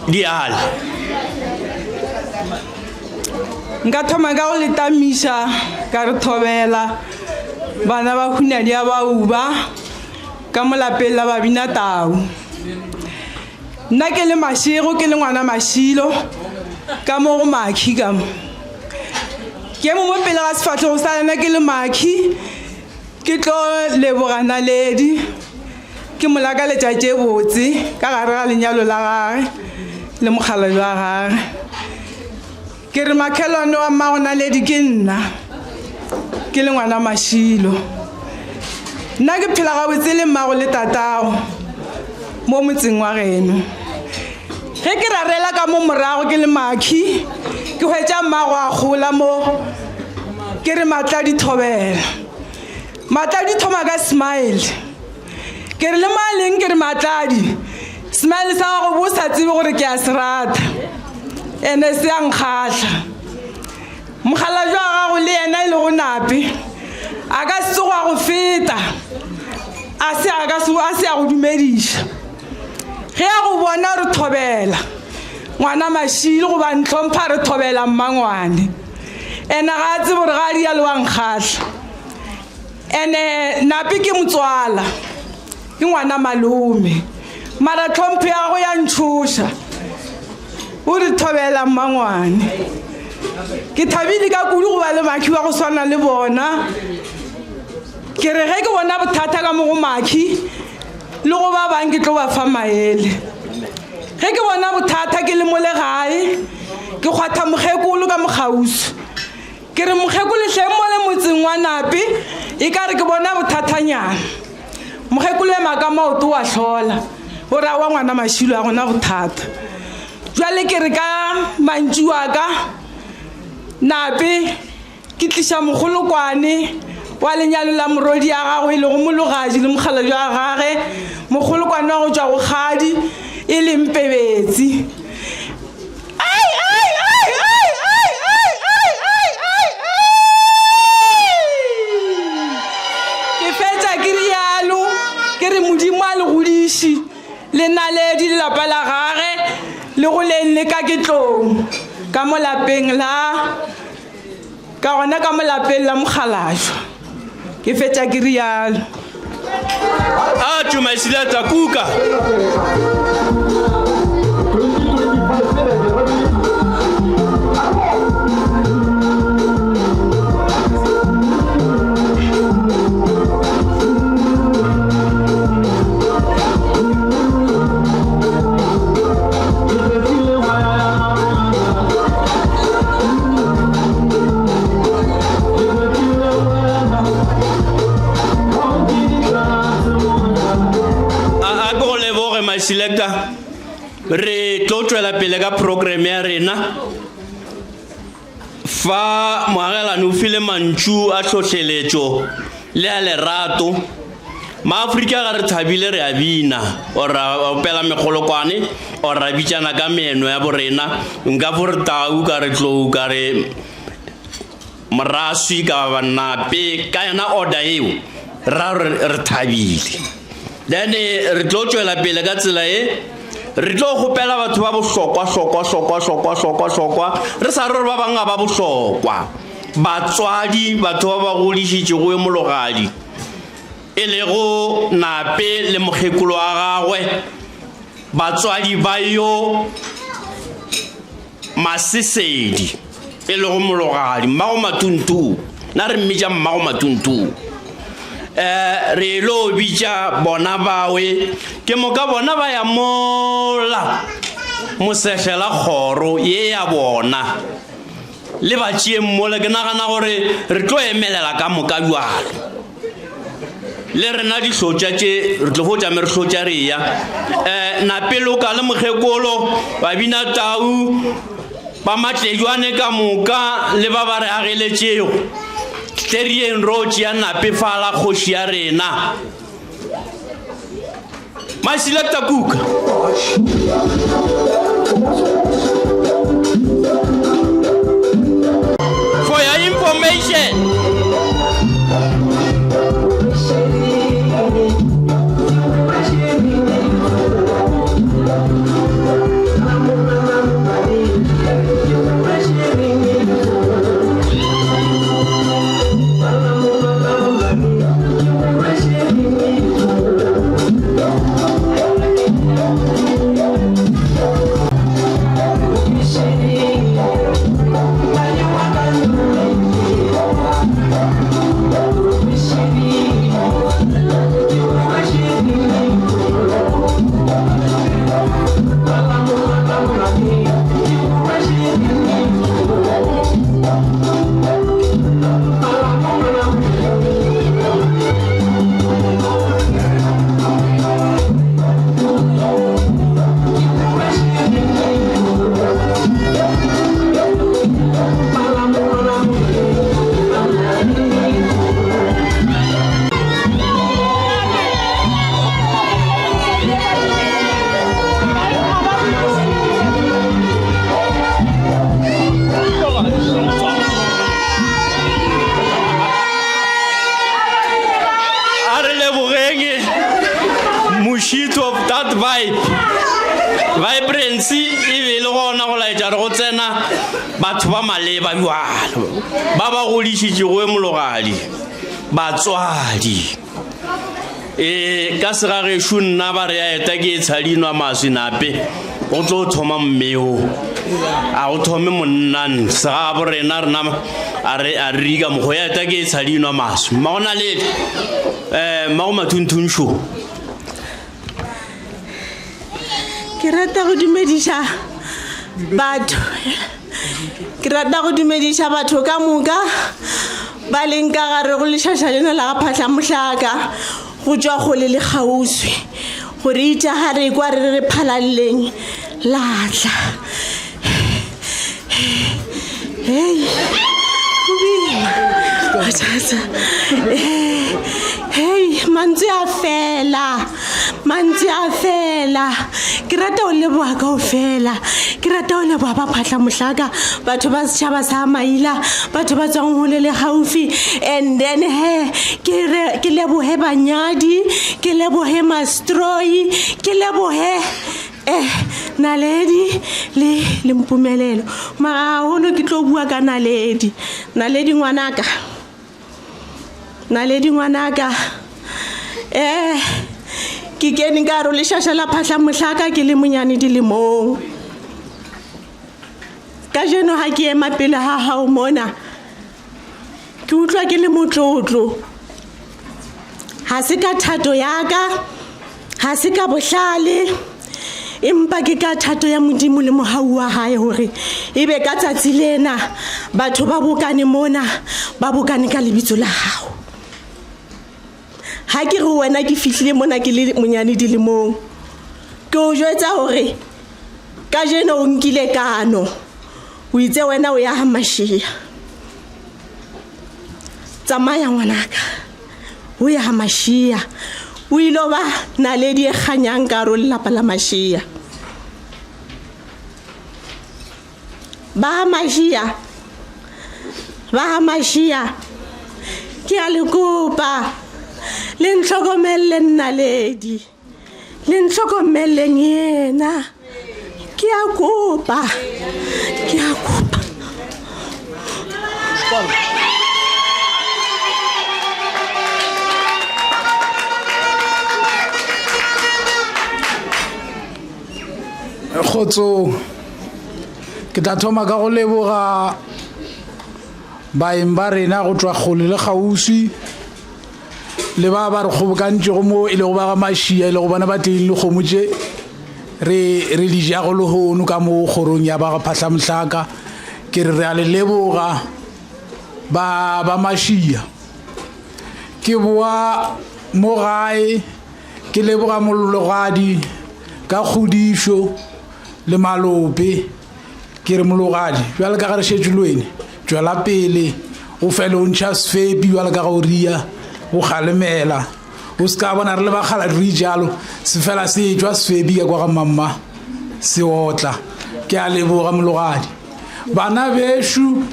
Diale. Nka thoma ka go le tamiša ka re thobela bana ba hunadi ya bauba ka mo lapeng la babina tau. Nna ke le Mašego ke le ngwana Mašilo ka mo go Makhi ka mo. Ke eme mo pele ga sefahlego sa lena ke le Makhi ke tlo leboga Naledi ke mo lakaletša tše botse ka gare ga lenyalo la gage le mokgalabje wa gage. Ke re makhelwane wa mmago Naledi ke nna ke le ngwana Mašilo. Nna ke phela gabotse le mmago le tatago mo motseng wa geno. Ge ke rarela ka mo morago ke le Makhi ke hwetša mmago a gola mo ke re Matladi thobela. Matladi thoma ka smile. Ke re le mo a leng ke re Matladi, smile sa gago bo sa tsebe gore ke a se rata ene se a nkgahla. Mokgalabje wa gago le yena e lego Nape a ka se tsogo a go feta a se a ka se a se a go dumediša. Ge a go bona re thobela ngwana Mašilo goba ntlhompha re thobela mmangwane. Ena ga a tsebe gore ga a rialo wa nkgahla. Ene Nape ke motswala, ke ngwana malome. Mara tlhompho ya gago ya ntšhoša. O re thobela mmangwane. Ke thabile ka kudu go ba le Makhi wa go swana le bona. Ke re ge ke bona bothata ka mo go Makhi le go ba bang ke tlo ba fa maele. Ge ke bona bothata ke le mo le gae, ke kgwatha mokgekolo ka mokgauswi. Ke re mokgekolo hleng mole motseng wa Nape e ka re ke bona bothathanyana. Mokgekolo ema ka maoto wa hlola o re aowa ngwana Mašilo a gona bothata. Bjale ke re ka mantšu a ka Nape ke tliša mogolokwane wa lenyalo la morodi ya gago e lego Mologadi le mokgalabje wa gage mogolokwane wa go tšwa go kgadi e leng Pebetsi. Ke fetša ke rialo ke re Modimo a le godiše le Naledi le lapa la gage le goleng le ka ketlong ka mo lapeng la Ka gona ka mo lapeng la mokgalajwa. Ke fetša ke rialo. A tšoma e kuka. A ke go leboge my selector re tlo tšwela pele ka program ya rena fa moagelani o file mantšu a tlhohleletšo le a lerato Maafrika ga re thabile re a bina or ra opela megolokwane or ra bitšana ka meeno ya borena nka fo re tau ka re tlou ka re moraswi ka ba nape ka yona order eo ra re re thabile then re tlo tšwela pele ka tsela e re tlo kgopela batho ba bohlokwa hlokwa hlokwa hlokwa hlokwa hlokwa re sa re gore ba bangwe ga ba bohlokwa batswadi batho ba ba godišitšego mologadi e lego Nape le mokgekolo wa gagwe, batswadi ba yo Masesedi, e lego mologadi, mmago Matuntuu. Na re mmitša mmago Matuntuu. Eh, re lo bitša bona bawe, ke moka bona ba ya mola mosehlela kgoro ye ya bona. Le ba tšeeng mola, ke nagana gore re tlo emelela ka moka bjalo. Le rena dihlotša tše re tlo fo tšame re hlotša re ya. Um Napeloka le mokgekolo, babina tau, ba matlejwane ka moka le ba ba re ageletšego. Tle re yeng ro tšea Nape fala kgoši ya rena. My selector Kuka. For your information. A re lebogeng mošito of that vibe vibrancy e be e le gona go laetša re go tsena batho ba maleba bjalo ba ba godišitšego e mologadi batswadi ee ka segagešo nna ba re ya eta ke e tshadinwa maswi nape go tlo thoma mmeo a go thome monnan segabo rena rena a re a re ka mokgwa ya eta ke e tshadinwa maswi mma go na le um mmago mathunthunšo Ke rata go dumediša batho ke rata go dumediša batho ka moka ba leng ka gare go lešaša lena la ga phahla mohlaka go tšwa kgole le kgauswi gore itša ga re kwa re re phalaleleng latla hei go boima mathata hei mantswe a fela mantswe a fela ke rata o leboga kao fela ke rata o leboga ba phatla mohlaka batho ba setšhaba sa maila batho ba tswang gole le gaufi and then he ke leboge banyadi ke leboge mastroi ke leboge eh naledi le le mpumelelo mara gagolo ke tlo bua ka naledi naledi ngwanaka naledi ngwanaka eh ke kene ka ro lešaša la phahla mohlaka ke le monyane dilemong ka jeno ga ke ema pele ga gago mona ke utlwa ke le motlotlo ga se ka thato yaka ga se ka bohlale empa ke ka thato ya modimo le mogau wa gae gore e be ka tsatsi lena batho ba bokane mona ba bokane ka lebitso la gago ga ke re wena ke fihlile mona ke le monyane dilemong ke o jwetsa gore ka jeno o nkile kano o itse wena o ya ga mašea tsamaya ngwanaka o ya ga mašea o ile ba naledi e kganyang ka ro lelapa la mašea ba mašea ba ga mašea ke a le kopa le ntlhokomelele nnaledi le ntlhokomeleng yena ke a kopa ke a kopa kgotsong ke tla thoma ka go leboga baeng ba rena go tšwa kgole le kgauswi le ba ba re kgobokantšego mo e lego ba ga mašia e lego bona ba tleng le kgomo tše re re di jago lehono ka mo kgorong ya ba ga phahlamohlaka ke re re a le leboga ba ba mašia ke boa mo gae ke leboga mologadi ka kgodišo le malope Ke re mologadi, bjale ka ge re šetše le wene, tšwela pele o fele o ntšha sefepi bjale ka ge o ria, o kgalemela. O se ka bona re le bakgaladi re jalo, se fela se etšwa sefepi ka kwa ga mamma se otla. Ke a leboga mologadi. Bana bešo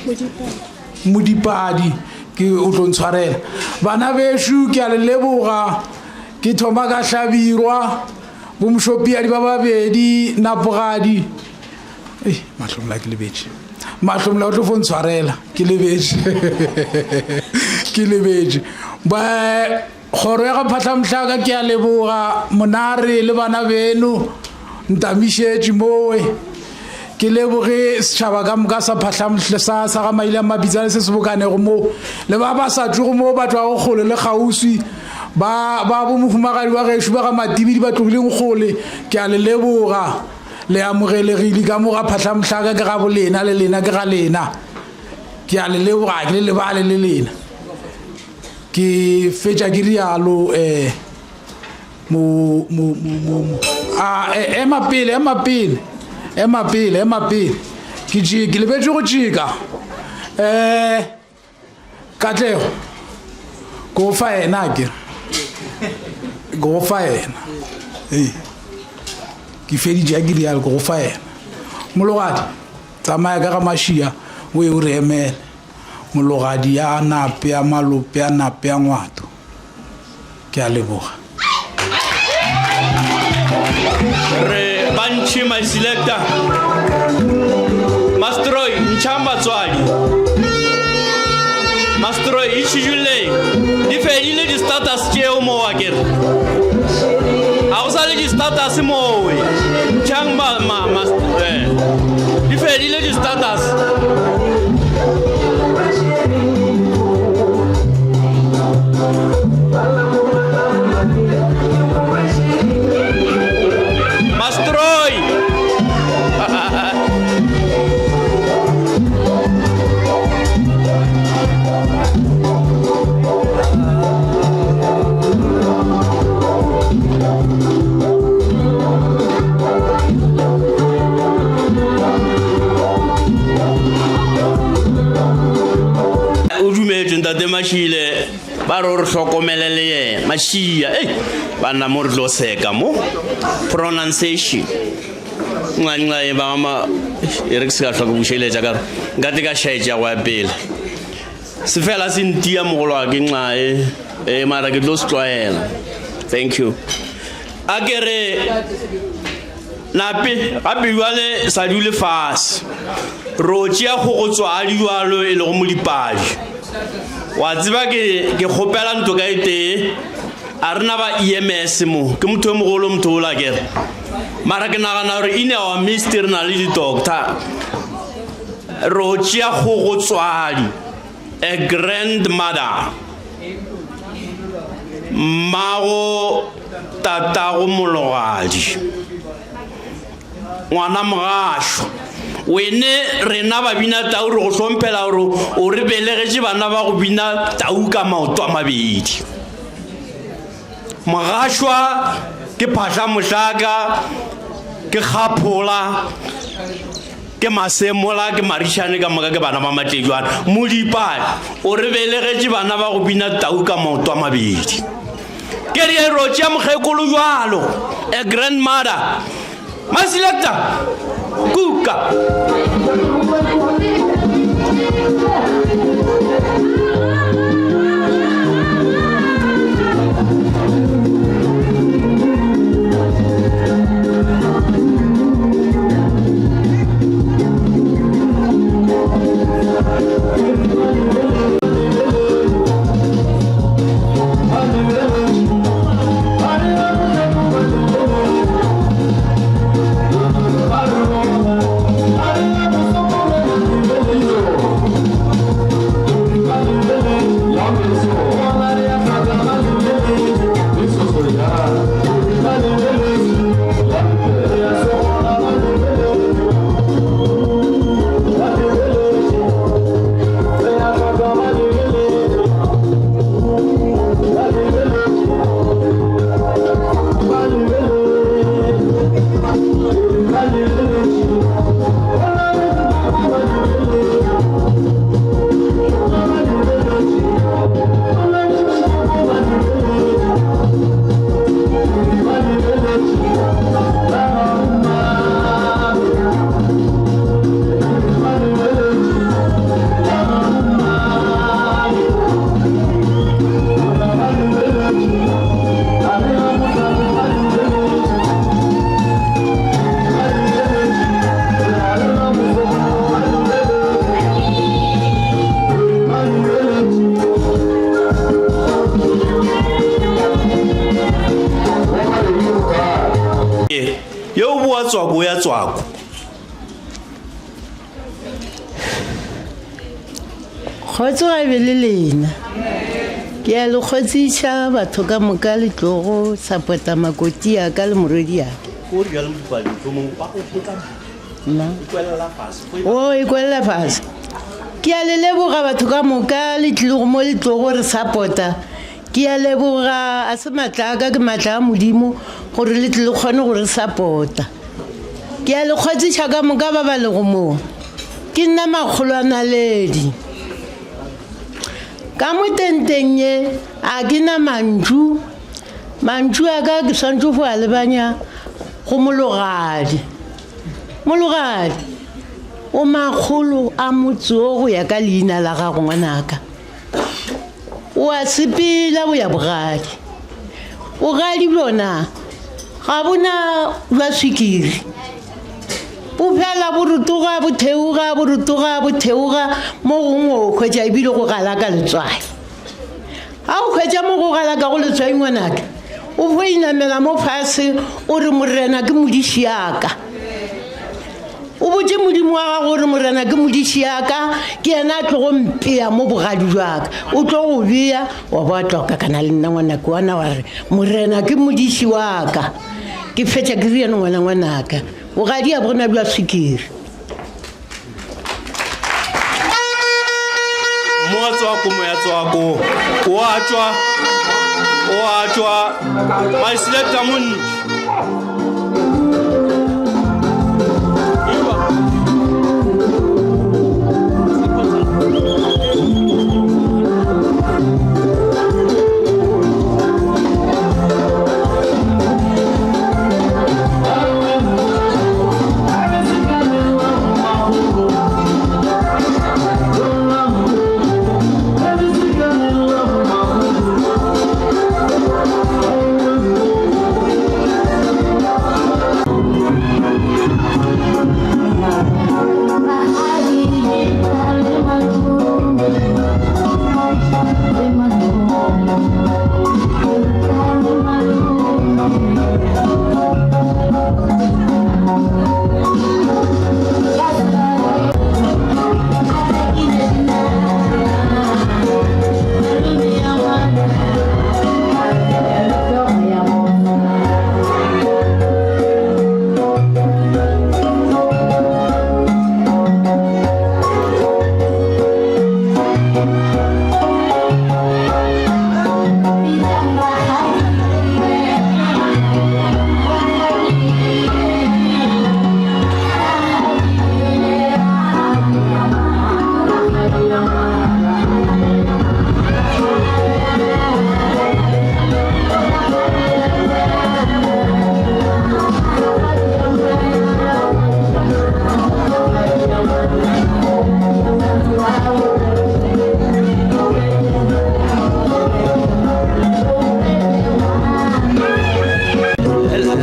modipadi ke o tlo ntshwarela. Bana bešo ke a le leboga ke thoma ka hlabirwa bomšopiadi ba babedi napogadi Ei, mahlomola ke lebetše mahlomola o tlo fo ntshwarela ke lebetše ke lebetše ba kgoro ya ga phatlhamhlaka ke a leboga monare le bana beno ntamišetše mowe ke leboge setšhaba ka moka sa phatlhamhle sa sa ga maile a mabitsane se se bokanego moo le ba ba sa tsogo moo ba tšwago kgole le kgauswi ba ba bo mohumagadi wa gešo ba ga matibidi ba tlogileng kgole ke a le leboga. Le amogelegile ka mo ga Phahlamohlaka ke ga bolena le lena ke ga lena. Ke a le leboga ke le lebale le lena. Ke fetša ke rialo eh mo mo mo mo a e, ema pele ema pele ema pele ema pele ke tše ke lebetše go tšeka eh Katlego ke go fa yena a kere ke go fa yena ee ke feditše a ke rialo ke go fa yena mologadi tsamaya ka ga mašia o ye o re emele mologadi ya nape ya malope ya nape ya ngwato ke a leboga re bantšhi my selector mastroi ntšhang batswadi mastroi itšhidulleng di fedile di-status tšeo mo wa kere ga go sa le di-status mowe ntšhang eh, di fedile di-status Mastroi! o dumetše ntate mašile ba re o re hlokomele le yena mašia ei banna mo re tlo seka mo pronunciation ncancae ba ma e re ke se ka tlhoka bušeletša ka re nka te ka šaetša go ya pele se fela se ntia mogolo wa ke ncae e mara ke tlo se tlwaela thank you a ke re Nape gape bjale sa dule fase. Ro tšea kgogotswadi bjalo e lego modipadi. Wa tseba ke ke kgopela ntho ka e tee. A re na ba EMS mo. Ke motho yo mogolo motho ola kere. Mara ke nagana gore in our midst re na le di-doctor. Ro tšea kgogotswadi. A grandmother. Mmago tatago mologadi. Ngwana mogašo. Wene rena ba bina tau re go hlomphela gore o re belegetše bana ba go bina tau ka maoto a mabedi. Mogašwa ke phahla mohlaka ke kgaphola ke masemola ke marišane ka moka ke bana ba matledjwana modipane o re belegetše bana ba go bina tau ka maoto a mabedi ke re ro tšea mokgekolo jalo a grandmother maselector kuka Yo o boa tswako o ya tswako. Kgotso ga be le lena. Ke a le kgotsiša batho ka moka le tlogo support-a makoti ya ka le morwedi ya ka. Ko re bjalo modupadi mohlomong ba go potla Nna. e kwelela fase. O e kwelela fase. Ke a le leboga batho ka moka le tlilego mo le tlogo re support-a. Ke a leboga a se matla a ka ke matla a Modimo gore le tle le kgone go re support-a. Ke a le kgotsiša ka moka ba ba lego mo. Ke nna makgolo a naledi. Ka mo tenteng ye a ke na mantšu. Mantšu a ka ke swantše go a lebanya go mologadi. Mologadi, o makgolo a motse wo go ya ka leina la gago ngwanaka. O a sepela go ya bogadi. Bogadi bjona ga bo na bja swikiri. Bo fela bo rotoga bo theoga bo rotoga bo theoga mo gongwe o hwetša ebile go galaka letswai. Ga o hwetša mo go galakago letswai ngwanaka, o fo inamela mo fase o re Morena ke modiši ya ka. O botše Modimo wa gago gore Morena ke modiši ya ka, ke yena a tlogo mpea mo bogadi bja ka. O tlo go bea wa bo a tla go kakana le nna ngwanake wana wa re Morena ke modiši wa ka. Ke fetša ke riano ngwana ngwanaka. Bogadi a bona bja swikiri. Moa tswako moya tswako o a tšwa o a tšwa my selector montši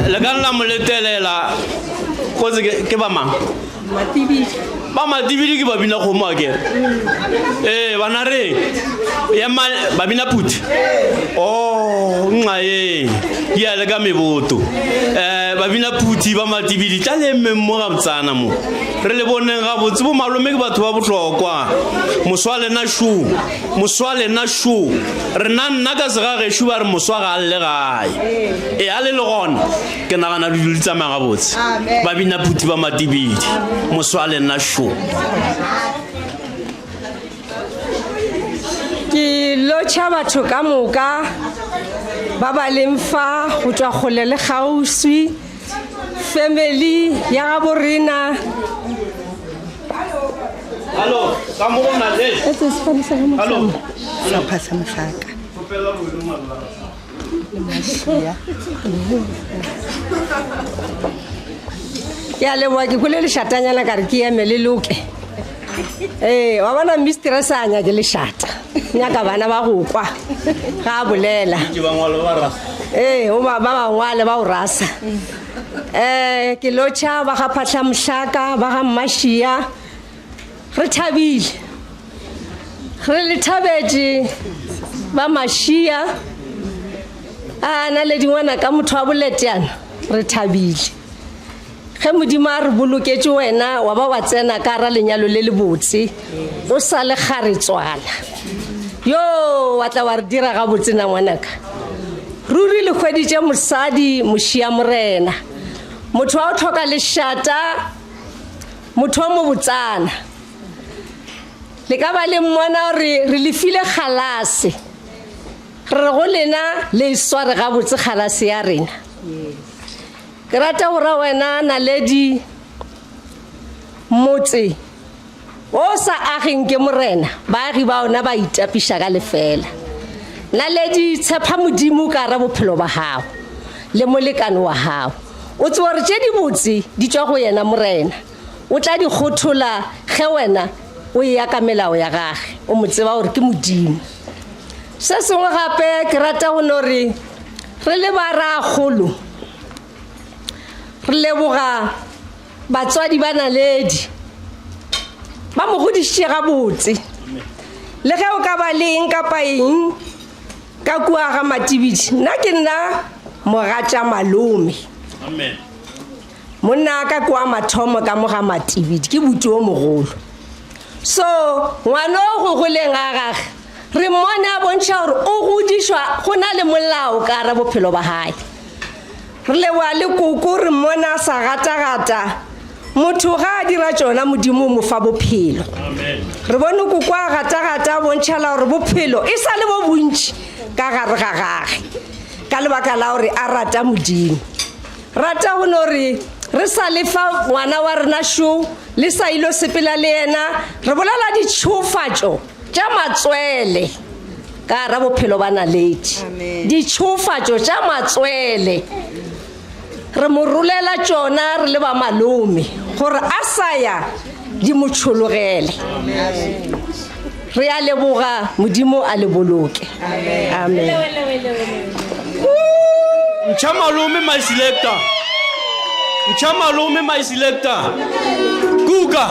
Le ka nna mo letelela kotsi ke ba mang ba matibidi ke babina kgomo a kere ee bana re ema babina phuthi o nxa ee di a le ka meboto um babina phuthi ba matibidi tla le emmeng mo gabotsana mo re le boneng gabotse bo malome ke batho ba bohlokwa moswa lena šo moswa lena šo rena nna ka segagešo ba re moswa ga a lle gae e a le le gona ke nagana dilo di tsamaya gabotse ba bina phuthi ba matibidi moswa lena šo Ke lotšha batho ka moka ba ba leng fa go tšwa kgole le kgauswi, family ya gabo rena. Hallo, ka mo go na le. Hallo. Sehlopha sa mohlaka. Le mašia. Ke a leboga ke kwele lešatanyana ka re ke eme le loke. Ee, wa bona mistress a nyake lešata. Nyaka bana ba go kwa ga a bolela. Ee, o ba ba bangwale ba o rasa. Eh, ke lotšha ba ga Phahla Mohlaka, ba ga Mmašia. Re thabile. Re le thabetše ba Mašia. A na le dingwana ka motho wa boleteana, re thabile. Ge Modimo a re boloketše wena wa ba wa tsena ka ra lenyalo le lebotse, o sa le kgaretswana. Yo, wa tla wa re dira gabotse na ngwanaka. Ruri le hweditše mosadi mošia morena. Motho wa go tlhoka lešata, motho o mobotsana. Le ka ba le mmona gore re le file kgalase. Re re go lena le e sware gabotse kgalase ya rena. Ke rata go ra wena Naledi motse o sa ageng ke morena baagi ba ona ba itapiša ka lefela. Naledi tshepa Modimo ka ra bophelo ba gago le molekane wa gago. O tseba gore tše dibotse di tšwa go yena morena. O tla di kgothola ge wena o eya ka melao ya gage o mo tseba gore ke Modimo. Se sengwe gape ke rata go no re re le ba ragolo re leboga batswadi ba Naledi ba mo godišitše gabotse. Le ge o ka ba le eng kapa eng ka kua ga Matibidi, nna ke nna mogatša malome. Amen. Monna ka kwa mathomo ka mo ga Matibidi ke buti o mogolo. So ngwana o go goleng ga gage re mmone a bontšha gore o godišwa go na le molao ka ra bophelo ba gae. Re leboga le koko re mmone a sa gatagata motho ga a dira tšona Modimo o mo fa bophelo. Re bone koko a gatagata a bontšhala gore bophelo e sa le bo bontši ka gare ga gage ka lebaka la gore a rata Modimo. Rata go no re re sa le fa ngwana wa rena šo le sa ilo sepela le yena re bolela ditšhofatšo tša matswele ka ra bophelo ba Naledi. Ditšhofatšo tša matswele re mo rolela tšona re le ba malome gore a sa ya di mo tšhologele. Re a leboga Modimo a le boloke. Amen. Ntšha malome my selector. Ntšha malome my selector. Kuka.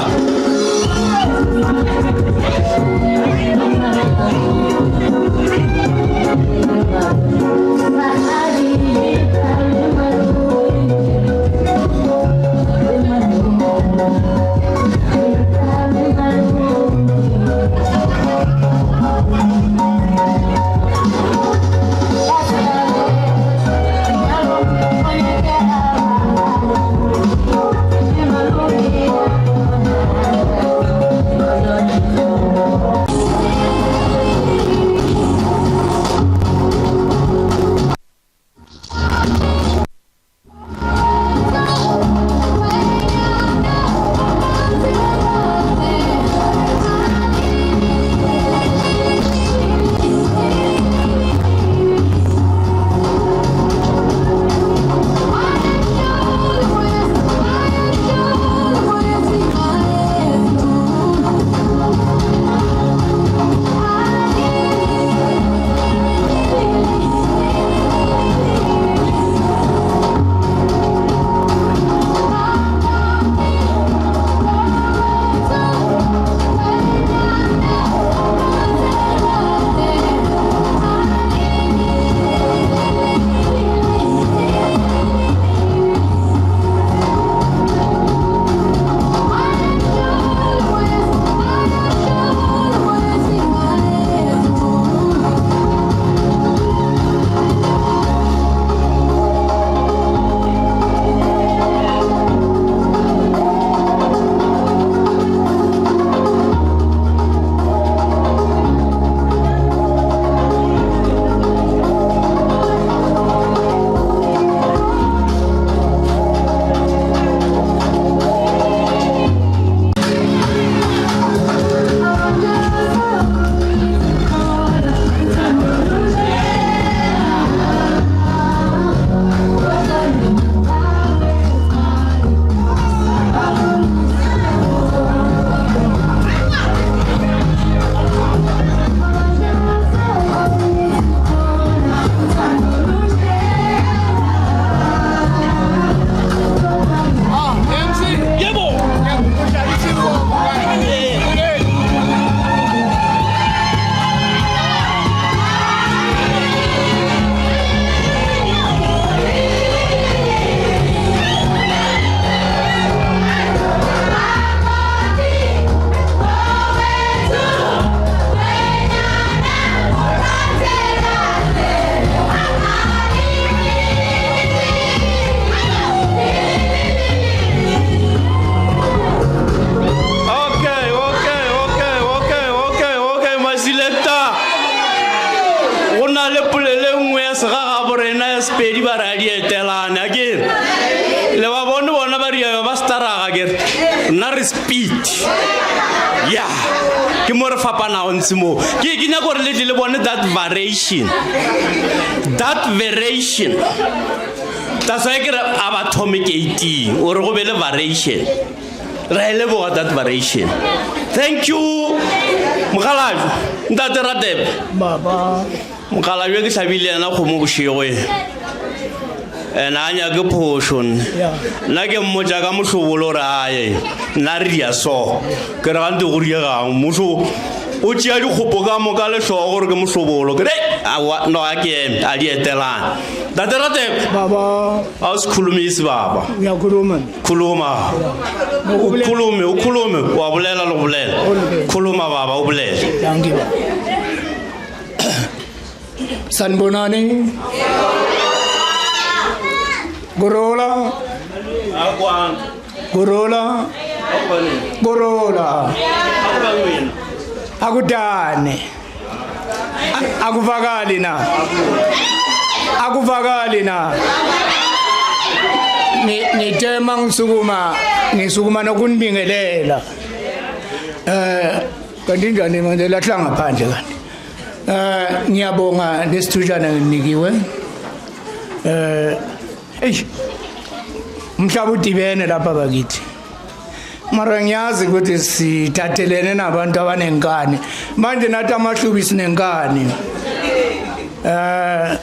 Nna re speed. Ya. Ke mo re fapanago ntse mo. Ke ke nyaka gore le tle le bone that variation. That variation. That's why ke re a ba thome ke 18 o re go be le variation. Ra e leboga that variation. Thank you. Mokgalabje, ntate Ratepe. Baba. Mokgalabje ke hlabile yena kgomo bošego e. Ena a nyake phošo nne. Nna ke mmotša ka mohlobolo gore aye nna re dia so. Ke re gante go diegang mmušo o tšea dikgopo ka moka le hlogo gore ke mohlobolo. Ke re aowa no a ke eme a di etelane. Ntate Ratepe. Baba. A o se khulumisi baba. Ngiyakhuluma. Khuluma. O khulume, o khulume, wa bolela le go bolela. Khuluma baba o bolele. Dankie baba. Sanibonani. Gorola. Gorola. Gorola. Akudane. Akuvakali na. Akuvakali na. Ngithe mangisukuma ngisukuma nokunibingelela. Eh kanti njani manje lahla ngaphandle kanti. Eh ngiyabonga lesithujana nginikiwe. Eh eish umhlaba udibene lapha bakithi. Mara ngiyazi ukuthi sithathelene nabantu abanenkani. Manje nathi amahlubi sinenkani. Eh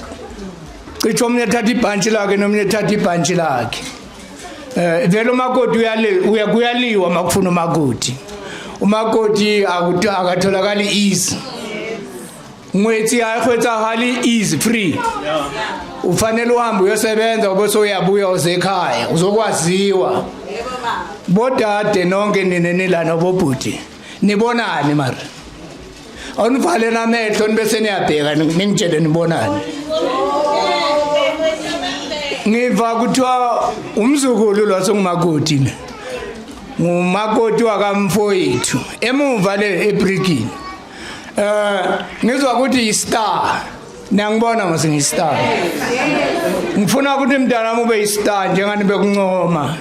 cishe omunye ethatha ibhantshi lakhe nomunye ethatha ibhantshi lakhe. Eh vele umakoti uyale uyakuyaliwa makufuna umakoti. Umakoti akatholakali easy. Ngwetsi ayikhwetsahali easy free. Ufanele uhambe uyosebenza ubese uyabuya uzekhaya uzokwaziwa. Bodade nonke nina nilana bobhuti. Nibonani mara? Awunivale namehlo nibese niyabheka ningitshele nibonani. Ngiva kuthiwa umzukulu lo songumakoti ne. Ngumakoti wakamfowethu emuva le ebrigini. Eh ngizwa ukuthi i-star. Niyangibona mase ngiyi-star. Ngifuna ukuthi mntanami ube yi-star njengani bekuncoma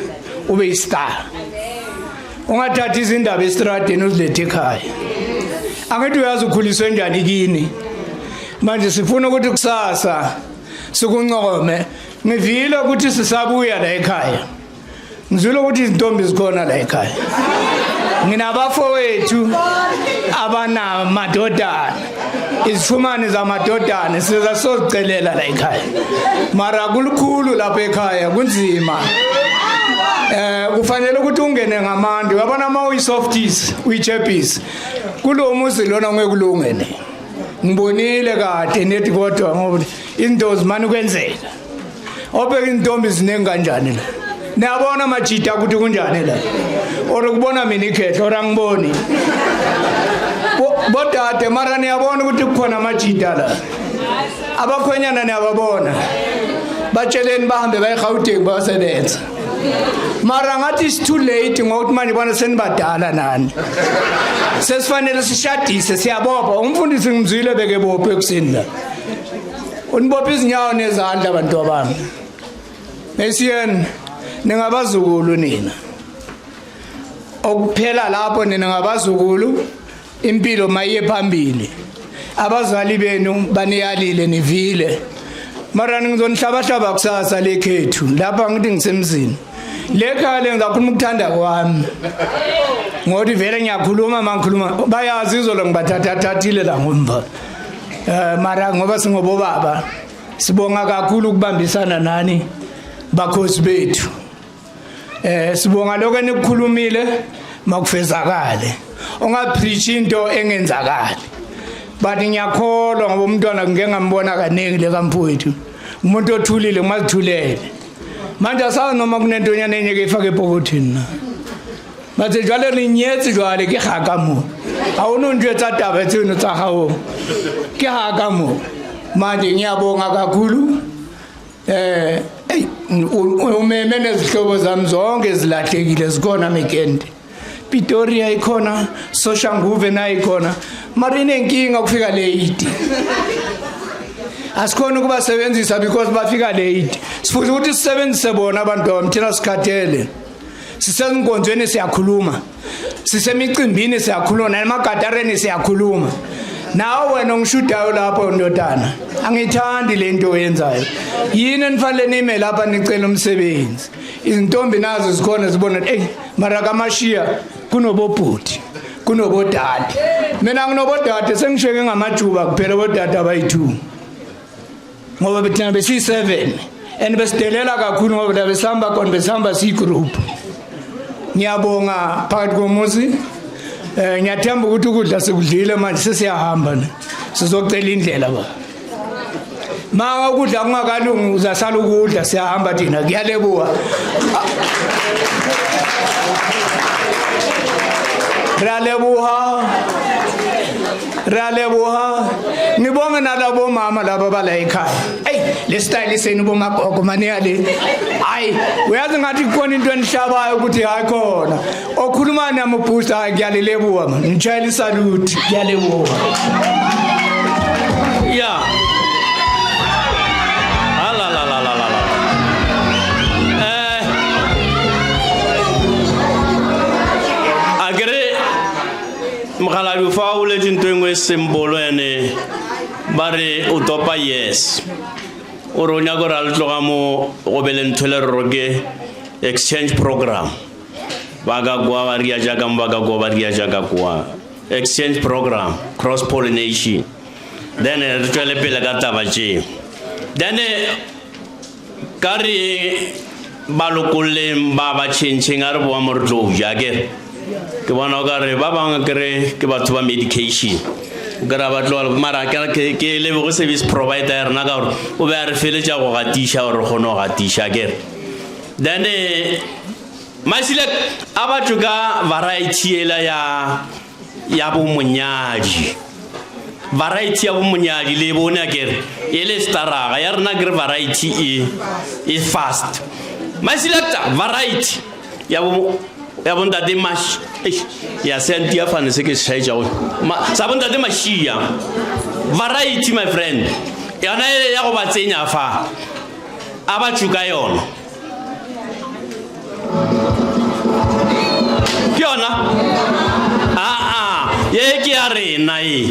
ube yi-star. Ungathathi izindaba estradeni uzilethe ekhaya. Angithi uyazi ukhuliswe njani kini. Manje sifuna ukuthi kusasa sikuncome. Ngivile ukuthi sisabuya la ekhaya. Ngizwile ukuthi izintombi zikhona la ekhaya. Nginabafowethu abanamadodana. Izifumane zamadodana siza sozicelela la ekhaya. Mara kulukhulu lapha ekhaya kunzima. Eh kufanele ukuthi ungene ngamandla. Uyabona uma uyi-softies, uyi-chappies. Kulo muzi lona ngeke ulungene. Ngibonile kade nethi kodwa ngoba into zimane kwenzeka. Obheka intombi ziningi kanjani la? Niyabona majita ukuthi kunjani la? Or kubona mina ikhehla or angiboni. Bodade mara niyabona ukuthi kukhona amajita la. Abakhwenyana niyababona. Batsheleni bahambe baye eGauteng bayosebenza. Mara ngathi it's too late ngokuthi manje bona senibadala nani. Sesifanele sishadise siyabopha. Umfundisi ngimzwile beke bophe ekuseni la. Unibopha izinyawo nezandla abantu abami. Mesiyeni ningabazukulu nina. Okuphela lapho nina ngabazukulu impilo mayiye phambili. Abazali benu baniyalile nivile. Mara ngizonihlabahlaba kusasa lekhethu lapha ngithi ngisemzini. Lekhaya le ngizakhuluma ukuthanda kwami. Ngothi vele ngiyakhuluma mangikhuluma bayazi izolo ngibathatha la ngomva. Eh mara ngoba singobobaba sibonga kakhulu ukubambisana nani bakhosi bethu. Eh sibonga lokho enikukhulumile makufezakale. Ungapreach into engenzakali. But ngiyakholwa ngoba umntwana ngike ngambona kaningi le kamfowethu. Umuntu othulile mazithulele. Manje asazi noma kunentonyana enye ke ifake epokothini na. Batse jwale re nyetse jwale ke ga ka mo. Ha o no ntjwetsa taba tseno tsa gago. Ke ga ka mo. Manje ngiyabonga kakhulu. Eh ey umeme nezihlobo zami zonke zilahlekile zikhona weekend. Pretoria ikhona, Soshanguve nayo ikhona. Mara inenkinga kufika late. Asikhona ukubasebenzisa because bafika late. Sifuna ukuthi sisebenzise bona abantu bami thina sikhathele. Sisenkonzweni siyakhuluma, sisemicimbini siyakhuluma, nemagadareni siyakhuluma. Nawe wena ongishudayo lapho ndodana, angithandi le nto oyenzayo. Yini enifanele nime lapha nicela umsebenzi? Izintombi nazo zikhona zibona, eyi mara kamashiya kunobobhuti, kunobodade. Mina nginobodade, sengisheke ngamajuba kuphela, bodade abayi-2, ngoba thina besiyi-7 and besidelela kakhulu ngoba la besihamba khona besihamba siyi-group. Ngiyabonga phakathi komuzi. Ngiyathemba ukuthi ukudla sikudlile, manje sesiyahamba ne sizocela indlela ba ma ukudla kungakalungi, uzasala ukudla. Siyahamba thina, kuyalebuka. Re a leboha, re a leboha. Ngibonge nalabo mama laba bala ekhaya. Eyi, le style senu bomagogo maniya le, hayi, uyazi ngathi kukhona into enihlabayo ukuthi hayi, khona okhuluma nami ubooster. Hayi, ngiyalilebuka man, ngitshayela isalute, ngiyalebuka. Ya, ala la la la la la. A kere mogaladi fa o boletse ntho e nngwe sembolo, ene ba re o topa yes, o re o nyaka gore a le tloga mo go be le ntho le re roke exchange program. Ba ka kwa ba ria jaaka mo, ba ka kwa ba ria jaaka kwa, exchange program, cross pollination. Then re tswele pele ka taba tše. Then ka re ba lokolleng ba ba tšhentšheng, a re boa mo re tlo ja. Kere ke bona o ka re ba bangwe kere ke batho ba medication, o kry-a ba tloga, mara ke leboge service provider ya rena ka gore o be a re feletša go gatiša gore re kgone go gatiša. Kere then masile a batho ka variety ela ya bomonyadi, variety ya bomonyadi le bone. A kere e le staraga ya rena, kere variety e fast. My selector, variety ya bo ya bontate mash, eish, ya se anti ya fane se ke se shaetša sa bontate Mashia variety, my friend, yona e ya go ba tsenya fa a ba tšuka yona, ke yona aa ye ke ya rena e.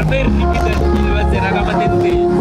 Gape re repeat until ba tsena ka mo tenteng.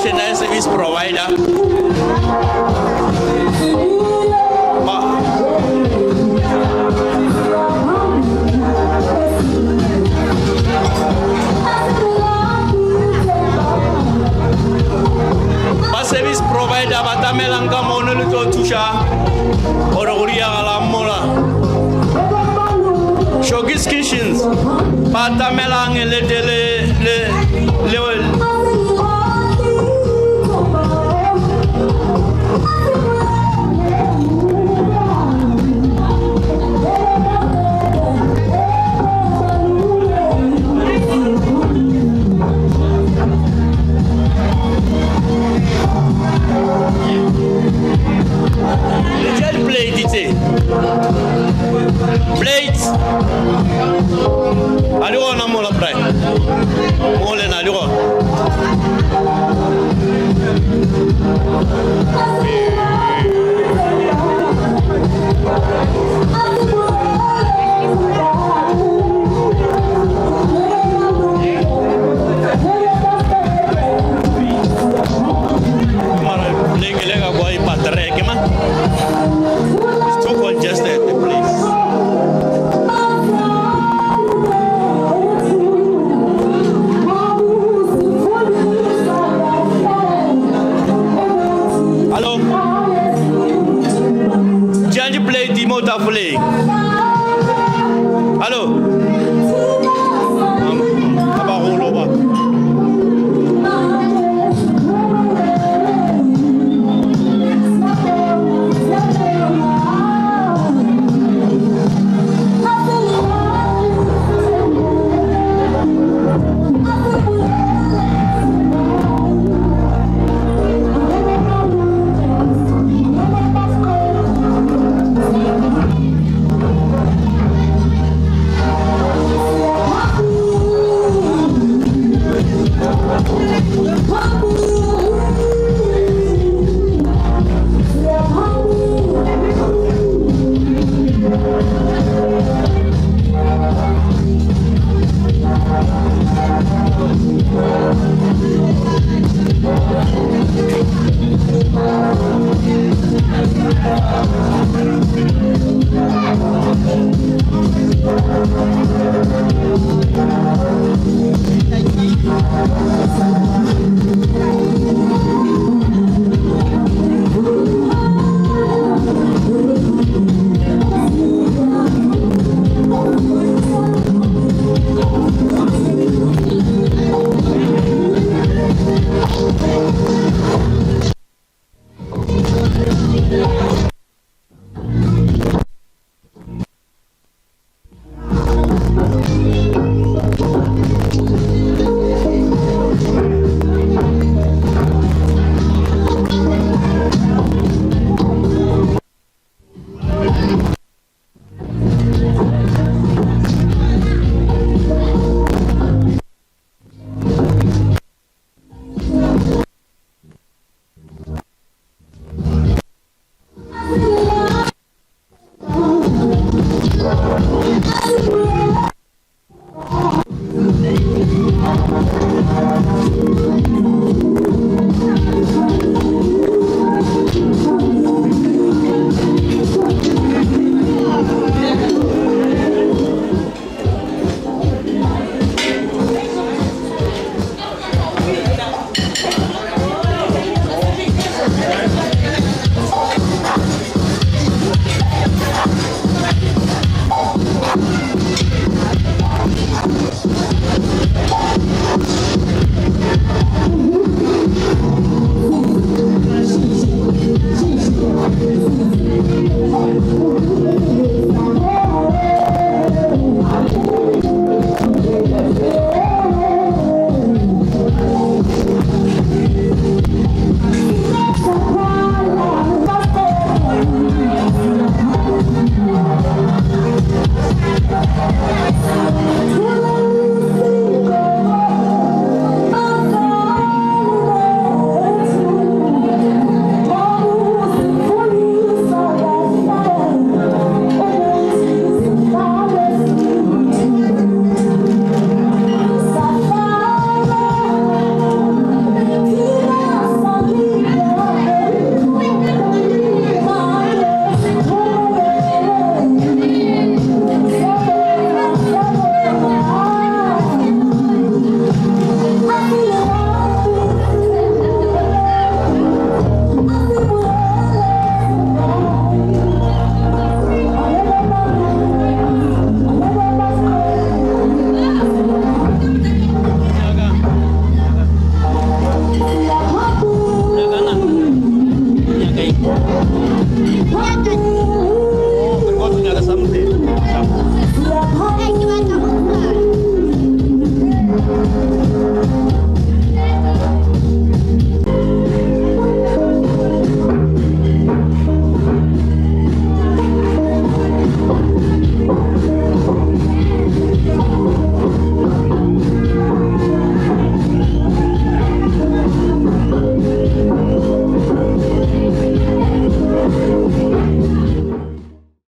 instruction ya service provider ba ba service provider ba tamelang ka mono le tlo thuša gore go diagalang mola Shokis Kitchens ba tamelang le le le le le tšea di-plate tse plates a di gona mola bri mo lena di gona.